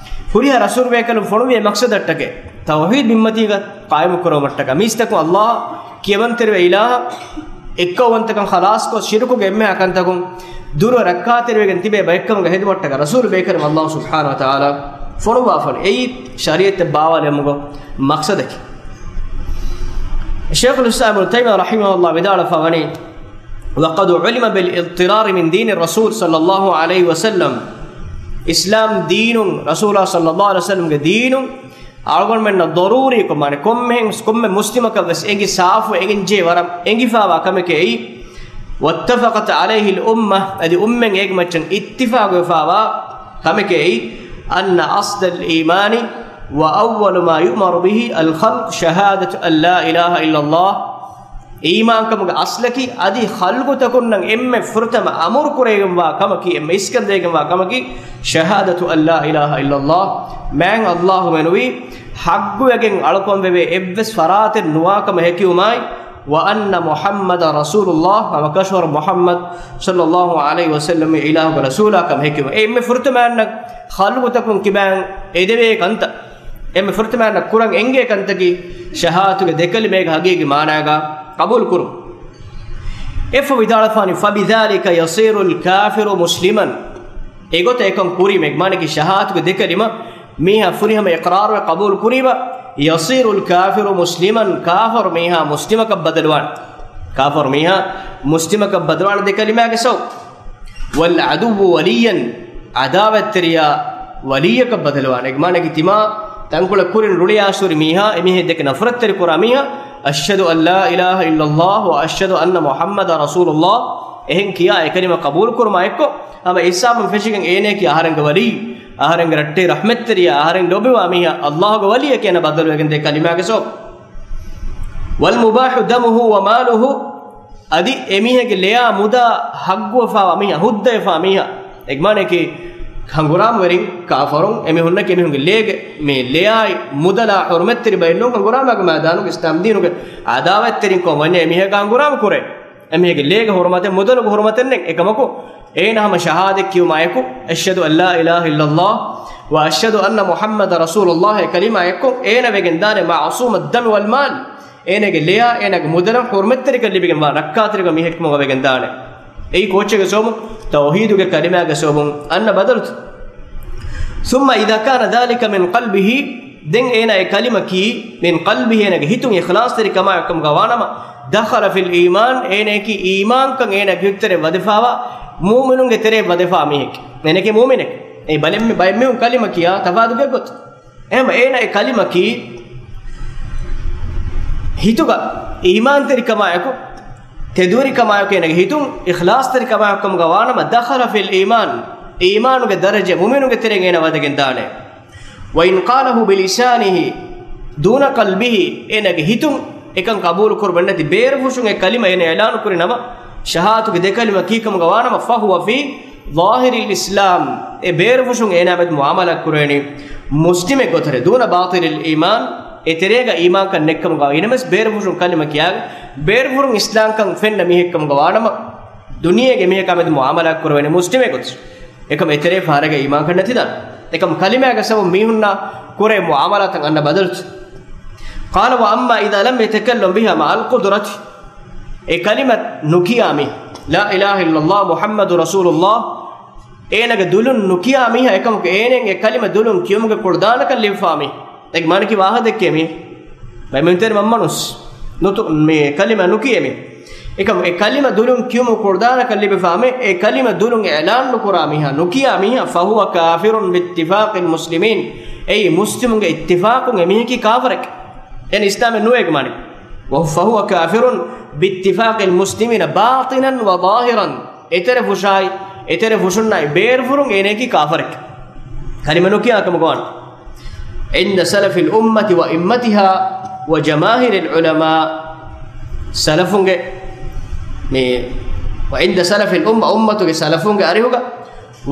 ހުރިހާ ރަސޫލު ބޭކަލުން ފޮނުވި އެއް މަޤްޞަދަށްޓަކައި، ތައުޙީދު ބިންމަތީގަ ޤާއިމު ކުރުމަށްޓަކައި، މީސްތަކުން އައްލާހަށް ކިޔަވަންތެރިވެ އިލާހަށް އެއްކައުވަންތަކަން ޚަލާޞްކޮށް، ޝިރުކުގެ އެންމެހާ ކަންތަކުން ދުރު ރައްކާތެރިވެގެން ތިބޭ ބައެއްކަމުގަ ހެދުމަށްޓަކައި ރަސޫލު ބޭކަލުން އައްލާހު ސުބްޙާނަހު ވަތަޢާލާ ފޮނުއްވާފަން. އެއީ ޝަރީޢަތް ބާވާލެވުމުގެ މަޤްޞަދަކީ. ޝޭޚުލް އިސްލާމް އިބްނު ތައިމިއްޔާ ރަޙިމަހުﷲ ވިދާޅުވެފައިވަނީ، وقد علم بالاضطرار من دين الرسول صلى الله عليه وسلم. އިސްލާމް ދީނުން، ރަސޫލާ ޞައްލައްލާހު ޢަލައިހި ވަސައްލަމްގެ ދީނުން އަޅުގަނޑުމެންނަށް ޟަރޫރީކޮށް، މާނަ ކޮންމެހެން، ކޮންމެ މުސްލިމަކަށް ވެސް އެނގި ސާފު އެނގިންޖެހޭ ވަރަށް އެނގިފައިވާ ކަމެކޭ އެއީ. واتفقت عليه الأمة، އަދި އުއްމަތް އޭގެ މައްޗަށް އިއްތިފާޤުވެފައިވާ ކަމެކޭ އެއީ، أن أصل الإيمان وأول ما يؤمر به الخلق شهادة أن لا إله إلا الله. އީމާންކަމުގެ އަސްލަކީ، އަދި ޚަލްޤުތަކުންނަށް އެންމެ ފުރަތަމަ އަމުރު ކުރެވިގެންވާ ކަމަކީ، އެންމެ އިސްކަން ދެވިގެންވާ ކަމަކީ، شهادة أن لا إله إلا الله، މާތް އައްލާހު މެނުވީ ޙައްޤުވެގެން އަޅުކަންވެވޭ އެއްވެސް ފަރާތެއް ނުވާކަމަށް ހެކިވުމާއި، وأن محمدا رسول الله، ހަމަކަށަވަރު މުޙައްމަދު ޞައްލައްލާހު ޢަލައިހި ވަސައްލަމް އިލާހުގެ ރަސޫލާކަމަށް ހެކިވުމަށް. އެ އެންމެ ފުރަތަމައަންނަށް ޚަލްޤުތަކުން ކިބައިން އެދެވޭ ކަންތައް، އެންމެ ފުރަތަމައަންނަށް ކުރަން އެންގޭ ކަންތަކީ، ޝަހާދަތުގެ ދެކަލިމޭގެ ހަގީގީ މާނާގަ ޤަބޫލު ކުރުން. އެއްފަހު ވިދާޅުވެފާނީ، فبذلك يصير الكافر مسلما. އެގޮތަށް އެކަން ކުރީމަ، މާނައަކީ ޝަހާދަތުގެ ދެކަލިމަ މީހާ ފުރިހަމަ އިޤްރާރުވެ ޤަބޫލު ކުރީމަ، يصير الكافر مسلما، ކާފަރު މީހާ މުސްލިމަކަށް ބަދަލުވާނެ. ކާފަރު މީހާ މުސްލިމަކަށް ބަދަލުވާނެ ދެކަލިމާގެ ސަބަބުން. والعدو وليا، ޢަދާވަތްތެރިޔާ ވަލިއްޔަކަށް ބަދަލުވާނެ. އޭގެ މާނައަކީ ތިމާ ތަންކޮޅެއް ކުރިން ރުޅިއައިސްހުރި މީހާ، އެމީހެއް ދެކެ ނަފްރަތްތެރި ކުރާ މީހާ، أشهد أن لا إله إلا الله وأشهد أن محمدا رسول الله، އެހެން ކިޔާ އެކަލިމަ ޤަބޫލު ކުރުމާ އެއްކޮށް، ހަމަ އިސްލާމުން ފެށިގެން އޭނައަކީ އަހަރެންގެ ވަލީ، އަހަރެންގެ ރައްޓެހި ރަޙްމަތްތެރިޔާ، އަހަރެން ލޯބިވާ މީހާ، އައްލާހުގެ ވަލީއަކީ އޭނަ ބަދަލުވެގެން ދޭ ކަލިމާގެ ސަބަބުން. والمباح دمه وماله، އަދި އެމީހެއްގެ ލެޔާ މުދާ ހައްގުވެފާވާ މީހާ، ހުއްދަވެފާ މީހާ، އެގެ މާނައަކީ ހަނގުރާމަވެރިން ކާފަރުން، އެމީހުންނަކީ އެމީހުންގެ ލޭގެ މި ލެޔާއި މުދަލާ ޙުރުމަތްތެރި ބައެއް ނޫން، ހަނގުރާމާގެ މައިދާނުގަ އިސްލާމް ދީނުގެ ޢަދާވަތްތެރިން ކޮށް ވަންޏާ އެމީހަކާ ހަނގުރާމަ ކުރޭ. އެމީހެއްގެ ލޭގެ ޙުރުމަތެއް މުދަލުގެ ޙުރުމަތެއް ނެތް. އެކަމަކު، އޭނަ ހަމަ ޝަހާދަތް ކިޔުމާއެކު، أشهد أن لا إله إلا الله وأشهد أن محمدا رسول الله އެ ކަލިމާ އެއްކޮށް، އޭނަ ވެގެން ދާނެ معصوم الدم والمال. އޭނަގެ ލެޔާ، އޭނަގެ މުދަލަށް ޙުރުމަތްތެރިކަން ލިބިގެންވާ ރައްކާތެރިކަން މީހެއްކަމުގަ ވެގެން ދާނެ. އެއީ ކޯއްޗެއްގެ ސަބަބުން؟ ތައުޙީދުގެ ކަލިމާގެ ސަބަބުން އަންނަ ބަދަލުތައް. ثم إذا كان ذلك من قلبه، ދެން އޭނާ އެ ކަލިމަ ކީ، من قلبه، އޭނާގެ ހިތުން އިޚްލާޞްތެރިކަމާއެކު ކަމުގަ ވާނަމަ، دخل في الإيمان، އޭނައަކީ އީމާންކަން އޭނާގެ ހިތުތެރޭ ވަދެފާވާ، މުއުމިނުންގެ ތެރޭ ވަދެފާ މީހެކޭ. އޭނައަކީ މުއުމިނެކޭ. އެ ބަލެއް މި ބައެއް މީހުން ކަލިމަ ކިޔާ ތަފާތުގެ ގޮތު. އެހެން އޭނަ އެ ކަލިމަ ކީ، ހިތުގަ އީމާންތެރިކަމާއެކު، ތެދުވެރިކަމާއެކު އޭނަގެ ހިތުން އިޚްލާޞްތެރިކަމާއެކު ކަމުގަ ވާނަމަ، دخل في الإيمان، އީމާނުގެ ދަރަޖަ މުއުމިނުންގެ ތެރެއިން އޭނަ ވަދެގެން ދާނެ. وإن قاله بلسانه دون قلبه، އޭނަގެ ހިތުން އެކަން ޤަބޫލު ކުރުމެއް ނެތި، ބޭރުފުށުން އެ ކަލިމަ އޭނަ އިޢުލާނު ކުރި ނަމަ، ޝަހާދަތުގެ ދެ ކަލިމަ ކީ ކަމުގަ ވާނަމަ، فهو في ظاهر الإسلام، އެ ބޭރުފުށުން އޭނާ މެދު މުޢާމަލާތް ކުރެވެނީ މުސްލިމެއް ގޮތަށް، دون باطن الإيمان، އެ ތެރޭގަ އީމާންކަން ނެތްކަމުގަ. އިނަމަސް ބޭރުފުށުން ކަލިމަ ކިޔާގެ، ބޭރުފުށުން އިސްލާމްކަން ފެންނަ މީހެއްކަމުގަ ވާނަމަ، ދުނިޔޭގެ މީހަކާ މެދު މުޢާމަލާތް ކުރެވެނީ މުސްލިމެއް ގޮތަށް. އެކަމަ އެތެރޭ ފަހަރެއްގަ އީމާންކަން ނެތިދާނެ. އެކަމަ ކަލިމާގެ ސަބަބުން މީހުންނާ ކުރޭ މުޢާމަލާތަށް އަންނަ ބަދަލުތައް. قال وأما إذا لم يتكلم بها مع القدرة، އެ ކަލިމަ ނުކިޔާ މީ، لا إله إلا الله محمد رسول الله، އޭނަގެ ދުލުން ނުކިޔާ މީހާ، އެކަމަކު އޭނައަށް އެ ކަލިމަ ދުލުން ކިޔުމުގެ ކުޅަދާނަކަން ލިބިފާ މީ. އޭގެ މާނައަކީ ވާހަކަ ދެއްކޭ މީ. ބައެއް މީހުން ތެރެ މަންމަނުސް ނުތު-، މި ކަލިމަ ނުކިޔޭ މީ. އެކަމު އެ ކަލިމަ ދުލުން ކިޔުމު ކުޅުދާނަކަށް ލިބިފާމެ، އެ ކަލިމަ ދުލުން އިޢްލާން ނުކުރާ މީހާ، ނުކިޔާ މީހާ، فهو كافر باتفاق المسلمين، އެއީ މުސްލިމުންގެ އިއްތިފާޤުން އެމީހަކީ ކާފަރެކޭ. އެ އިސްލާމެއް ނުވޭ މާނަ. فهو كافر باتفاق المسلمين باطنا وظاهرا. އެތެރެ ފުށާއި، އެތެރެ ފުށުންނާއި ބޭރުފުރުން އޭނައަކީ ކާފަރެކޭ. ކަލިމަ ނުކިޔާ ކަމަށް ވާނެ. عند سلف الأمة وأئمتها وجماهير العلماء. ސަލަފުންގެ މި، وعند سلف الأمة، އުއްމަތުގެ ސަލަފުންގެ އަރިހުގަ،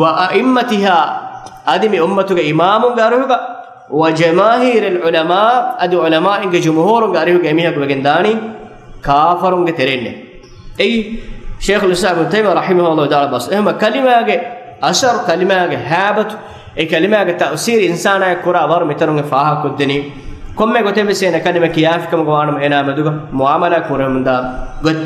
وأئمتها، އަދި މި އުއްމަތުގެ އިމާމުންގެ އަރިހުގަ، وجماهير العلماء، އަދި ޢުލަމާއިންގެ ޖުމްހޫރުންގެ އަރިހުގަ އެމީހަކު ވެގެން ދާނީ ކާފަރުންގެ ތެރެއިންނޭ. އެއީ ޝޭޚުލް އިސްލާމް އިބްނު ތައިމިއްޔާ ރަޙިމަހުﷲ ވިދާޅުވި ބަސް. އެހެންވީމަ ކަލިމާގެ އަސަރު، ކަލިމާގެ ހައިބަތު، އެ ކަލިމާގެ ތައުސީރު އިންސާނާއަށް ކުރާ ވަރު މިތަނުން އެ ފާހަގަކޮށްދެނީ. ކޮންމެ ގޮތެއްވެސް އޭނަ ކަލިމަ ކިޔާފިކަމުގަ ވާނަމަ އޭނާ މެދުގަ މުޢާމަލާ ކުރެވެމުންދާ ގޮތް.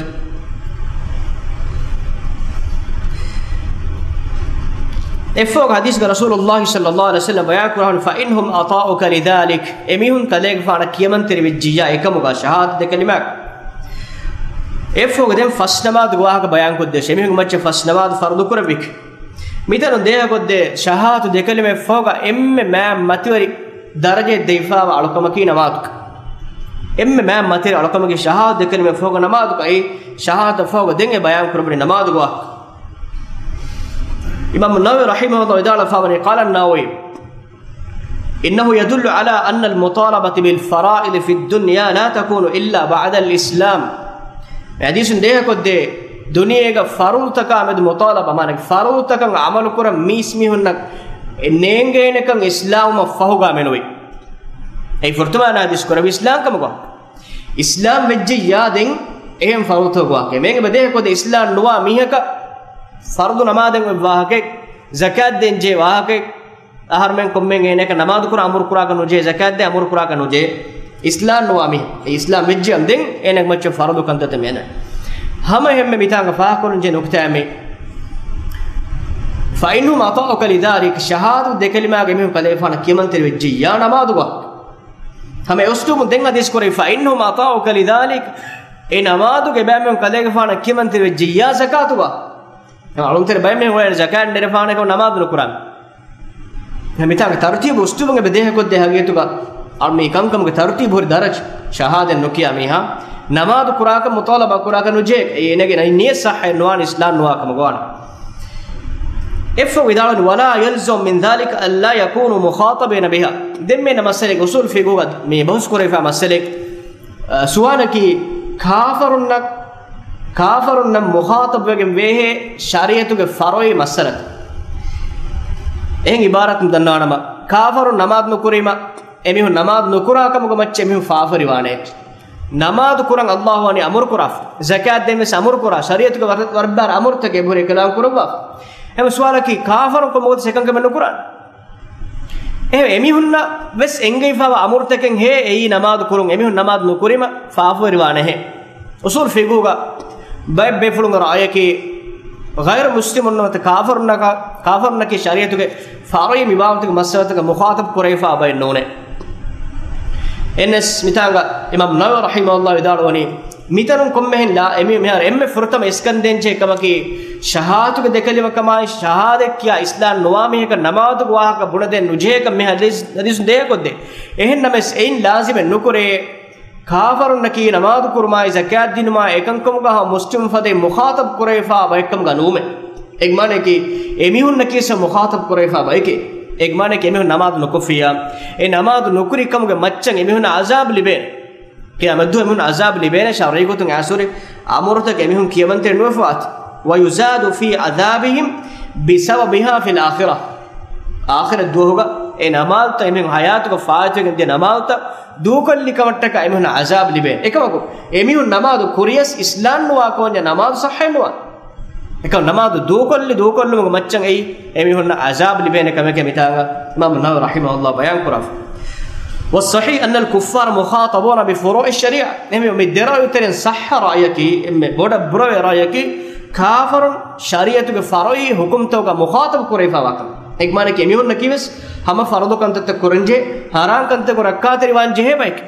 އެއަށްފަހުގަ ޙަދީޘްގަ ރަސޫލުﷲ ޞައްލަﷲ ޢަލައިހި ވަސައްލަމް ބަޔާން ކުރައްވަނީ، فإن هم أطاعوك لذلك، އެމީހުން ކަލޭގެފާނަށް ކިޔަމަންތެރިވެއްޖިއްޔާ އެކަމުގަ ޝަހާދަތު ދެ ކަލިމާ. އެއަށްފަހުގަ ދެން ފަސް ނަމާދުގެ ވާހަކަ ބަޔާންކޮށްދޭށޭ. އެމީހުންގެ މައްޗަށް ފަސް ނަމާދު ފަރުޟު ކުރެއްވިކަން. މިތަނުން ދޭހަކޮށްދޭ ޝަހާދަތު ދެ ކަލިމައަށްފަހުގަ އެންމެ މާތް މަތިވެރި ދަރަޖައެއް ދެވިފާވާ އަޅުކަމަކީ ނަމާދު. އެންމެ މާތް މަތިވެރި އަޅުކަމަކީ ޝަހާދަތު ދެ ކަލިމައަށްފަހުގަ ނަމާދު. އެއީ ޝަހާދަތަށްފަހުގަ ދެން އެ ބަޔާން ކުރެވުނީ ނަމާދުގެ ވާހަކަ. އިމާމު ނަވަވީ ރަޙިމަހުﷲ ވިދާޅުވެފައިވަނީ، قال النووي، إنه يدل على أن المطالبة بالفرائض في الدنيا لا تكون إلا بعد الإسلام. މި ޙަދީޘުން ދޭހަކޮށްދޭ، ދުނިޔޭގަ ފަރުޟުތަކާ މެދު މުޠާލަބާ، މާނަ ފަރުޟުތަކަށް ޢަމަލު ކުރަން މީސްމީހުންނަށް ނޭނގޭނެކަން އިސްލާމްވުމަށްފަހުގަ މެނުވީ. އެއީ ފުރަތަމަ ޙަދީޘް ކުރެއްވީ އިސްލާމް ކަމުގަ. އިސްލާމް ވެއްޖިއްޔާ ދެން އެހެން ފަރުޟުތަކުގެ ވާހަކަ. މީގެ ދޭހަކޮށްދޭ އިސްލާމް ނުވާ މީހަކަށް ފަރުޟު ނަމާދެއް އޮތް ވާހަކަ، ޒަކާތް ދޭންޖެހޭ ވާހަކަ، އަހަރުމެން ކޮންމެ އޭނައަކަށް ނަމާދު ކުރާ އަމުރު ކުރާކަށް ނުޖެހޭ، ޒަކާތް ދޭ އަމުރު ކުރާކަށް ނުޖެހޭ. އިސްލާމް ނުވާ މީހެއް. އެ އިސްލާމް ވެއްޖިއްޔާ ދެން އޭނަގެ މައްޗަށް ފަރުޟު ކަންތައްތައް މިއަންނަނީ. ހަމަ އެހެންމެ މިތާނގަ ފާހަގަކުރަންޖެހޭ ނުކުތާއެއް މީ. فإن هم أطاعوك لذلك، ޝަހާދަތު ދެ ކަލިމާގަ އެމީހުން ކަލޭގެފާނަށް ކިޔަމަންތެރިވެއްޖިއްޔާ ނަމާދުގަ. ހަމަ އެ އުސްލޫބުން ދެން ޙަދީޘް ކުރެއްވީ، فإن هم أطاعوك لذلك، އެ ނަމާދުގެ ބައިމީހުން ކަލޭގެފާނަށް ކިޔަމަންތެރިވެއްޖިއްޔާ ޒަކާތުގަ. އަޅުންތެރި ބައެއް މީހުން ޒަކާތް ނެރެފާނެކަމަށް ނަމާދު ނުކުރާނެ. މިތާނގެ ތަރުތީބު އުސްލޫބުން އެބަ ދޭހަކޮށްދޭ ހަގީގަތުގަ އަޅު މި ކަންކަމުގެ ތަރުތީބު ހުރި ދަރަޖަ. ޝަހާދަތް ނުކިޔާ މީހާ ނަމާދު ކުރާކަށް މުޠާލަބާ ކުރާކަށް ނުޖެހޭ. އޭނަގެ ނިޔަތް ޞައްޙައެއް ނުވާނެ، އިސްލާމް ނުވާ ކަމަށް ވާނެ. އެއަށްފަހު ވިދާޅުވަނީ، ولا يلزم من ذلك ألا يكونوا مخاطبين بها. ދެން މި މައްސަލައެއް އުސޫލު ފިޤުހުގަ މި ބަހުސް ކުރެވިފާ މައްސަލައެއް. އަ، ސުވާލަކީ، ކާފަރުންނަށް، ކާފަރުންނަށް މުޚާޠަބުވެގެން ވޭހޭ ޝަރީޢަތުގެ ފަރުޢީ މައްސަލަތައް. އެހެން އިބާރާތުން ދަންނަވާނަމަ، ކާފަރުން ނަމާދު ނުކުރީމަ، އެމީހުން ނަމާދު ނުކުރާ ކަމުގެ މައްޗަށް އެމީހުން ފާފަރިވާނެ. ނަމާދު ކުރަން ﷲ ވަނީ އަމުރު ކުރާފަ، ޒަކާތް ދޭން ވެސް އަމުރު ކުރާ، ޝަރީޢަތުގެ ވަރަށް، ވަރަށް ބާރަ އަމުރުތަކެއް އެބަހުރި އިޢުލާން ކުރައްވާފަ. އެހެން ސުވާލަކީ، ކާފަރުން ކޮންމެ ގޮތަކަށް އެކަންކަމެއް ނުކުރާނެ؟ އެހެން އެމީހުންނަށް ވެސް އެނގެވިފާވާ އަމުރުތަކެއް ހޭ އެއީ ނަމާދު ކުރުން، އެމީހުން ނަމާދު ނުކުރީމަ ފާފަވެރިވާނެހޭ. އުސޫލު ފިޤުހުގަ ބައެއް ބޭފުޅުންގެ ރައަޔަކީ، ޣައިރު މުސްލިމުންނަށް ނުވަތަ ކާފަރުންނަކަށް، ކާފަރުންނަކީ ޝަރީޢަތުގެ ފަރުޢީ މި ބާވަތުގެ މައްސަލަތަކަށް މުޚާޠަބު ކުރެވިފާ ބައެއް ނޫނޭ. އެހެނަސް މިތާނގަ އިމާމު ނަވަވީ ރަޙިމަހުﷲ ވިދާޅުވަނީ، މިތަނުން ކޮންމެހެން ލާ، އެމީ، މިހާރު އެންމެ ފުރަތަމަ އިސްކަން ދޭންޖެހޭ ކަމަކީ، ޝަހާދަތުގެ ދެކަލިމަކަމާއި، ޝަހާދަތް ކިޔާ އިސްލާމް ނުވާ މީހަކަށް ނަމާދުގެ ވާހަކަ ބުނެދޭން ނުޖެހޭކަން މި ޙަދީޘް، ޙަދީޘުން ދޭހަކޮށްދޭ. އެހެން ނަމަވެސް އެއިން ލާޒިމެއް ނުކުރޭ، ކާފަރުންނަކީ ނަމާދު ކުރުމާއި، ޒަކާތް ދިނުމާ އެކަންކަމުގަ ހަމަ މުސްލިމުން ފަދައިން މުޚާޠަބު ކުރެވިފާ ބައެއްކަމުގަ ނުވުމޭ. އެގެ މާނައަކީ، އެމީހުންނަކީ މުޚާޠަބު ކުރެވިފާ ބައެކޭ. އެގެ މާނައަކީ، އެމީހުން ނަމާދު ނުކޮށްފިއްޔާ، އެ ނަމާދު ނުކުރި ކަމުގެ މައްޗަށް އެމީހުންނަށް ޢަޛާބު ލިބޭނެ. ޤިޔާމަތްދުވަހު އެމީހުން ޢަޛާބު ލިބޭނެ، ޝަރުޢީ ގޮތުން އައިސް ހުރި އަމުރުތަކެއް އެމީހުން ކިޔަމަންތެރި ނުވެފަވާތީ. ويزاد في عذابهم بسببها في الآخرة. އާޚިރަތް ދުވަހުގަ އެ ނަމާދުތައް، އެމީހުން ޙަޔާތުގަ ފާއިތުވެގެން ދިޔަ ނަމާދުތައް ދޫކޮށްލި ކަމަށްޓަކާ އެމީހުންނަށް ޢަޛާބު ލިބޭނެ. އެކަމަކު، އެމީހުން ނަމާދު ކުރިޔަސް އިސްލާމް ނުވާ ކޯންޏާ ނަމާދު ޞައްޙަ ނުވާ. އެކަމަ ނަމާދު ދޫކޮށްލި، ދޫކޮށްލުމުގެ މައްޗަށް އެއީ އެމީހުންނަށް ޢަޛާބު ލިބޭނެ ކަމެކޭ މިތާނގަ އިމާމު ނަވަވީ ރަޙިމަހުﷲ ބަޔާން ކުރާފަ. والصحيح أن الكفار مخاطبون بفروع الشريعة. އެހެންވީމަ މި ދެ ރައުޔުތެރެއިން ޞައްޙަ ރައުޔަކީ، އެންމެ ބޮޑަށް ބުރަވޭ ރައުޔަކީ، ކާފަރުން ޝަރީޢަތުގެ ފަރުޢީ ޙުކުމްތަކުގަ މުޚާޠަބު ކުރެވިފާވާކަން. އެގެ މާނައަކީ އެމީހުންނަކީވެސް ހަމަ ފަރުޟު ކަންތައްތައް ކުރަންޖެހޭ، ޙަރާމް ކަންތަކުން ރައްކާތެރިވާންޖެހޭ ބައެކޭ.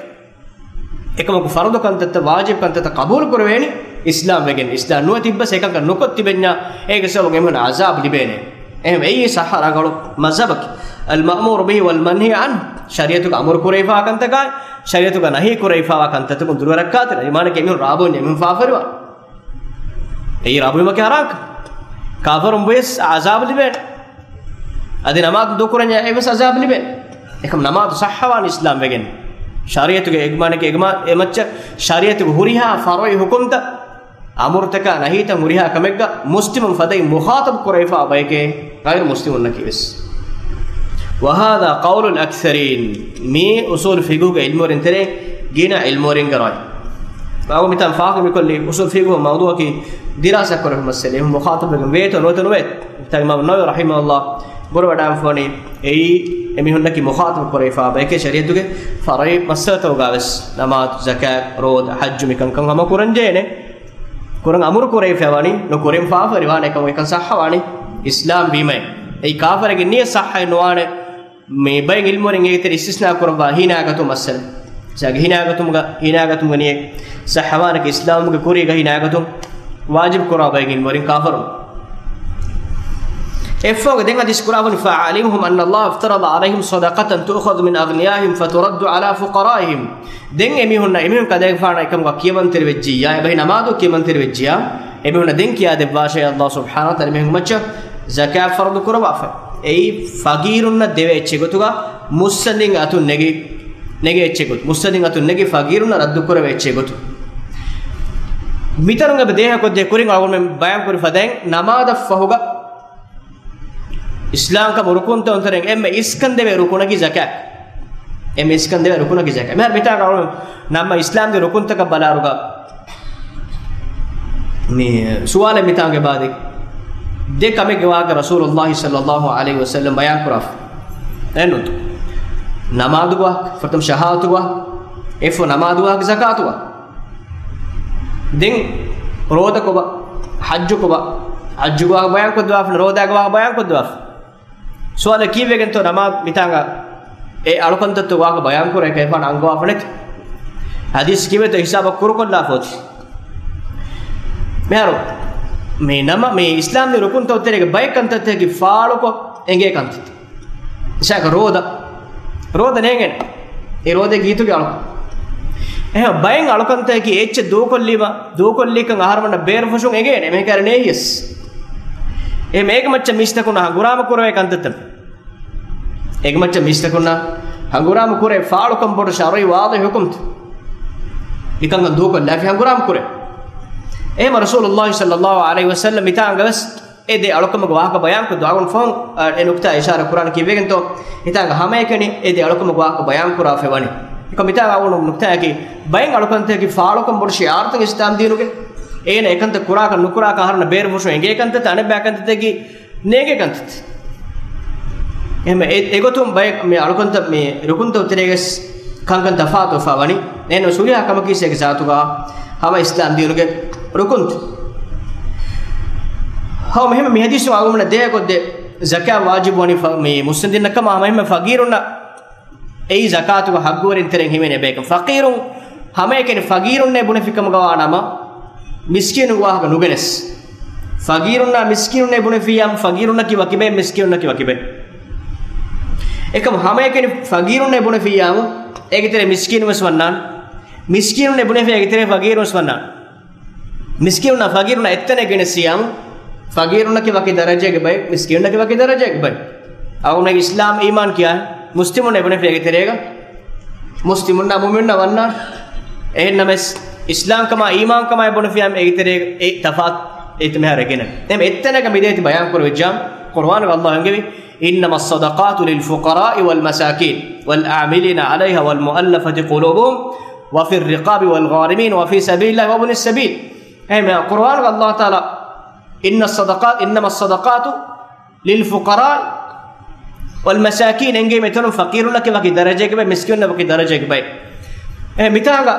އެކަމަކު ފަރުޟު ކަންތައްތައް، ވާޖިބު ކަންތައްތައް ޤަބޫލު ކުރެވޭނީ، އިސްލާމް ވެގެން، އިސްލާމް ނުވަތަ ތިއްބަސް އެކަންކަން ނުކޮށް ތިބެންޏާ، އޭގެ ސަބަބުން އެމީހުން ޢަޒާބު ލިބޭނެ. އެހެން އެއީ ޞައްޙަ ރަނގަޅު މަޒްހަބަކީ. އަލްމައުމޫރު ބިހި ވަލްމަންހި ޢަންހު، ޝަރީޢަތުގަ އަމުރު ކުރެވިފާވާ ކަންތަކާއި، ޝަރީޢަތުގަ ނަހީ ކުރެވިފާވާ ކަންތައްތަކުން ދުރުވެރަށްކާތެރި. އޭގެ މާނައަކީ އެމީހުން ރާ ބުންޏާ އެމީހުން ފާފަވެރިވާނެ. އެއީ ރާ ބުނުމަކީ ޙަރާމް ކަން. ކާފަރުން ބުއިސް ޢަޒާބު ލިބޭނެ. އަދި ނަމާދު ދޫކުރަންޏާ އެވެސް ޢަޒާބު ލިބޭނެ. އެކަމް ނަމާދު ޞައްޙަވާނީ އިސްލާމް ވެގެން. ޝަރީޢަތުގެ އެގްމާނެކެ އެގްމާ އެމައްޗަށް ޝަރީޢަތުގެ ހުރިހާ ފަރުޢީ ޙުކުމްތައް، އަމުރުތަކާ ނަހީތައް ހުރިހާ ކަމެއްގަ މުސްލިމުން ފަދައިން މުޚާޠަބު ކުރެވިފާ ބަޔެކޭ، ޣައިރު މުސްލިމުންނަކީ ވެސް. وهذا قول الأكثرين، މީ އުޞޫލު ފިޤުހުގެ ޢިލްމުވެރިން ތެރޭ ގިނަ ޢިލްމުވެރިންގެ ރައު. އަޅުގަނޑު މިތާން ފާހަގަ މިކޮށްލީ އުޞޫލު ފިޤުހު މައުޟޫޢަކީ ދިރާސާ ކުރެވޭ މައްސަލަ. އެހެން މުޚާޠަބުވެގެން ވޭތޯ ނުވޭތޯ ނުވޭ. މިތާ އިމާމު ނަވަވީ ރަޙިމަހުﷲ ބުރަވަޑާންފަވަނީ އެއީ އެމީހުންނަކީ މުޚާޠަބު ކުރެވިފާ ބަޔެކޭ ޝަރީޢަތުގެ ފަރުޢީ މައްސަލަތަކުގަ ވެސް. ނަމާދު، ޒަކާތް، ރޯދަ، ޙައްޖު މިކަންކަން ހަމަ ކުރަންޖެހޭނެ. ކުރަން އަމުރު ކުރެވިފައިވާނީ، ނުކުރެވުން ފާފަވެރިވާނެ ކަމަށް އެކަން ޞައްޙަވާނީ އިސްލާމް ވީމައޭ. އެއީ ކާފަރެއްގެ ނިޔަތް ޞައްޙައެއް ނުވާނެ. މި ބައެއް ޢިލްމުވެރިން އޭގެތެރެ އިސްތިސްނާ ކުރައްވާ ހިނާގަތު މައްސަލަ. މިސާލަކަށް ހިނާގަތުމުގަ، ހިނާގަތުމުގެ ނިޔަތް ޞައްޙަވާނެކަން އިސްލާމުގެ ކުރީގަ ހިނާގަތުން ވާޖިބު ކުރާ ބައެއް ޢިލްމުވެރިން ކާފަރުން. އެއްފަހުގަ ދެން ޙަދީޘް ކުރާ ވަނީ، فعلمهم أن الله افترض عليهم صدقة تؤخذ من أغنيائهم فترد على فقرائهم. ދެން އެމީހުންނަށް، އެމީހުން ކަލޭގެފާނަށް އެކަމުގަ ކިޔަމަންތެރިވެއްޖިއްޔާ، އެބަހީ ނަމާދު ކިޔަމަންތެރިވެއްޖިއްޔާ، އެމީހުންނަށް ދެން ކިޔާދެއްވާށޭ، ﷲ ސުބްޙާނަހޫ ވަތަޢާލާ އެމީހުންގެ މައްޗަށް ޒަކާތް ފަރުޟު ކުރައްވާފަ. އެއީ ފަގީރުންނަށް ދެވޭ އެއްޗެއް ގޮތުގަ، މުއްސަނދިން އަތުން ނެގި، ނެގޭ އެއްޗެއް ގޮތު، މުއްސަނދިން އަތުން ނެގި ފަގީރުންނަށް ރައްދު ކުރެވޭ އެއްޗެއް ގޮތު. މިތަނުން އެބަ ދޭހަކޮށްދޭ ކުރިން އަޅުގަނޑުމެން ބަޔާން ކުރި ފަދައިން ނަމާދަށް ފަހުގަ އިސްލާމްކަމު ރުކުންތައް ތެރެއިން އެންމެ އިސްކަން ދެވޭ ރުކުނަކީ ޒަކާތް. އެންމެ އިސްކަން ދެވޭ ރުކުނަކީ ޒަކާތް. މިހާރު މިތާގަ ނަމަ އިސްލާމްގެ ރުކުންތަކަށް ބަލާއިރުގަ މި ސުވާލެއް މިތާގަ އެބައި. ދެ ކަމެއްގެ ވާހަކަ ރަސޫލުﷲ ޞައްލަﷲ ޢަލައިހި ވަސައްލަމް ބަޔާން ކުރާފަ. އެހެންނު. ނަމާދުގެ ވާހަކަ، ފުރަތަމަ ޝަހާދަތުގެ ވާހަކަ، އެއަށްފަހު ނަމާދުގެ ވާހަކަ، ޒަކާތުގެ ވާހަކަ. ދެން ރޯދަ ކޮބާ، ޙައްޖު ކޮބާ، ޙައްޖުގެ ވާހަކަ ބަޔާން ކޮށްދެވާފަ، ރޯދާގެ ވާހަކަ ބަޔާން ކޮށްދެވާފަ. ސުވާލެއް ކީއްވެގެންތޯ ނަމާދު މިތާނގަ އެ އަޅުކަންތައްތައް ވާހަކަ ބަޔާން ކުރޭ ކަލޭގެފާނު އަންގަވާފަ ނެތި؟ ޙަދީޘް ކީއްވެތޯ ހިސާބަށް ކުރުކޮށްލާފަ އޮތީ؟ މިހާރު މި ނަމަ، މި އިސްލާމްގެ ރުކުންތައް ތެރޭގަ ބައެއް ކަންތައްތަކަކީ ފާޅުކޮށް އެނގޭ ކަންތައް. މިސާލަކަށް ރޯދަ، ރޯދަ ނޭނގޭނެ. އެ ރޯދައިގެ ހިތުގެ އަޅުކަން. އެހެން ބައެއް އަޅުކަންތަކަކީ އެއްޗެއް ދޫކޮށްލީމަ، ދޫކޮށްލީކަން އަހަރުމެންނަށް ބޭރުފުށުން އެނގޭނެ، މީހަކަށް ނޭހިޔަސް. އެހެން އޭގެ މައްޗަށް މީސްތަކުންނަށް ހަނގުރާމަ ކުރެވޭ ކަންތައްތައް. އޭގެ މައްޗަށް މީސްތަކުންނަށް ހަނގުރާމަ ކުރޭ ފާޅުކަން ބޮޑު ޝަރުޢީ ވާޟިޙު ޙުކުމްތައް. މިކަންކަން ދޫކޮށްލާފި ހަނގުރާމަ ކުރޭ. އެހެންމަ ރަސޫލުﷲ ޞައްލަﷲ ޢަލައިހި ވަސައްލަމް މިތާނގަ ވެސް އެ ދެ އަޅުކަމުގެ ވާހަކަ ބަޔާންކޮށްދެއްވާ. އަޅުގަނޑު ފަހުން، އަ، އެ ނުކްތާ އިޝާރާ ކުރާނީ ކީއްވެގެންތޯ؟ ހިތާގަ ހަމައެކަނި އެ ދެ އަޅުކަމުގެ ވާހަކަ ބަޔާން ކުރާފައި ވަނީ. އެކަމް ހިތާގަ އަޅުގަނޑު ނުކްތާއަކީ، ބައެއް އަޅުކަންތަކަކީ ފާޅުކަން ބޮޑު ޝިޢާރުތައް އިސްލާމް ދީނުގެ. އޭނަ އެކަންތައް ކުރާކަން ނުކުރާކަން އަހަރުންނަށް ބޭރުފުށުން އެނގޭ ކަންތައްތައް، އަނެއްބައި ކަންތައްތަކަކީ ނޭނގޭ ކަންތައްތައް. އެހެން އެ، އެގޮތުން ބައެއް މި އަޅުކަންތައް މި ރުކުންތައް ތެރޭގަސް ކަންކަން ތަފާތުވެފަ ވަނީ. އެހެން ހުރިހާ ކަމަކީ އެކި ޒާތުގަ ހަމަ އިސްލާމް ދީނުގެ ރުކުންތައް. ހަމަ އެހެން މި ޙަދީޘު އަޅުގަނޑުމެންނަށް ދޭހަކޮށްދޭ ޒަކާތް ވާޖިބު ވަނީ ފަ-، މި މުއްސަނދިންނަށް ކަމަށް ހަމަ އެހެން ފަގީރުންނަށް އެއީ ޒަކާތުގެ ޙައްޤުވެރިން ތެރެއިން ހިމެނޭ ބޭކަން. ފަޤީރުން ހަމައެކަނި ފަގީރުންނޭ ބުނެފި ކަމުގަ ވާނަމަ، މިސްކީނުގެ ވާހަކަ ނުގެނެސް. ފަގީރުންނާ މިސްކީނުންނޭ ބުނެފިއްޔާމު، ފަގީރުންނަކީ ވަކި ބައެއް، މިސްކީނުންނަކީ ވަކި ބައެއް. އެކަމު ހަމައެކަނި ފަގީރުންނޭ ބުނެފިއްޔާމު، އޭގެ ތެރޭ މިސްކީނު ވެސް ވަންނާނެ. މިސްކީނުންނޭ ބުނެފިއްޔާ އޭގެ ތެރޭ ފަގީރު ވެސް ވަންނާނެ. މިސްކީނުންނާ ފަގީރުންނާ އެއްތަނެއް ގެނެސް ސިޔާމު، ފަގީރުންނަކީ ވަކި ދަރަޖައެއްގެ ބައެއް، މިސްކީނުންނަކީ ވަކި ދަރަޖައެއްގެ ބައެއް. އަޅުގަނޑު އިސްލާމް އީމާން ކިޔާ މުސްލިމުންނޭ ބުނެފިއްޔާ އޭގެ ތެރޭގަ، މުސްލިމުންނާ މުއުމިނުންނާ ވަންނާނެ. އެހެންނަމަވެސް، އިސްލާމްކަމާ އީމާންކަމާއި ބުނެފިއްޔާމު އޭގެ ތެރޭގަ އެ ތަފާތު އެތައް މިހާރު އެނގޭނެ. އެހެން އެއްތަނަކަށް މި ދޭތި ބަޔާން ކުރެވިއްޖާ، ޤުރުއާނުގަ ﷲ އަންގެވި، إنما الصدقات للفقراء والمساكين والعاملين عليها والمؤلفة قلوبهم وفي الرقاب والغارمين وفي سبيل الله وابن السبيل. އެހެން ޤުރުއާނުގަ ﷲ ތަޢާލާ، إن الصدقات، إنما الصدقات للفقراء والمساكين އެނގޭ މިތަނުން ފަޤީރުންނަކީ ވަކި ދަރަޖައެއްގެ ބައެއް، މިސްކީނުންނަކީ ވަކި ދަރަޖައެއްގެ ބައެއް. އެ މިތާނގަ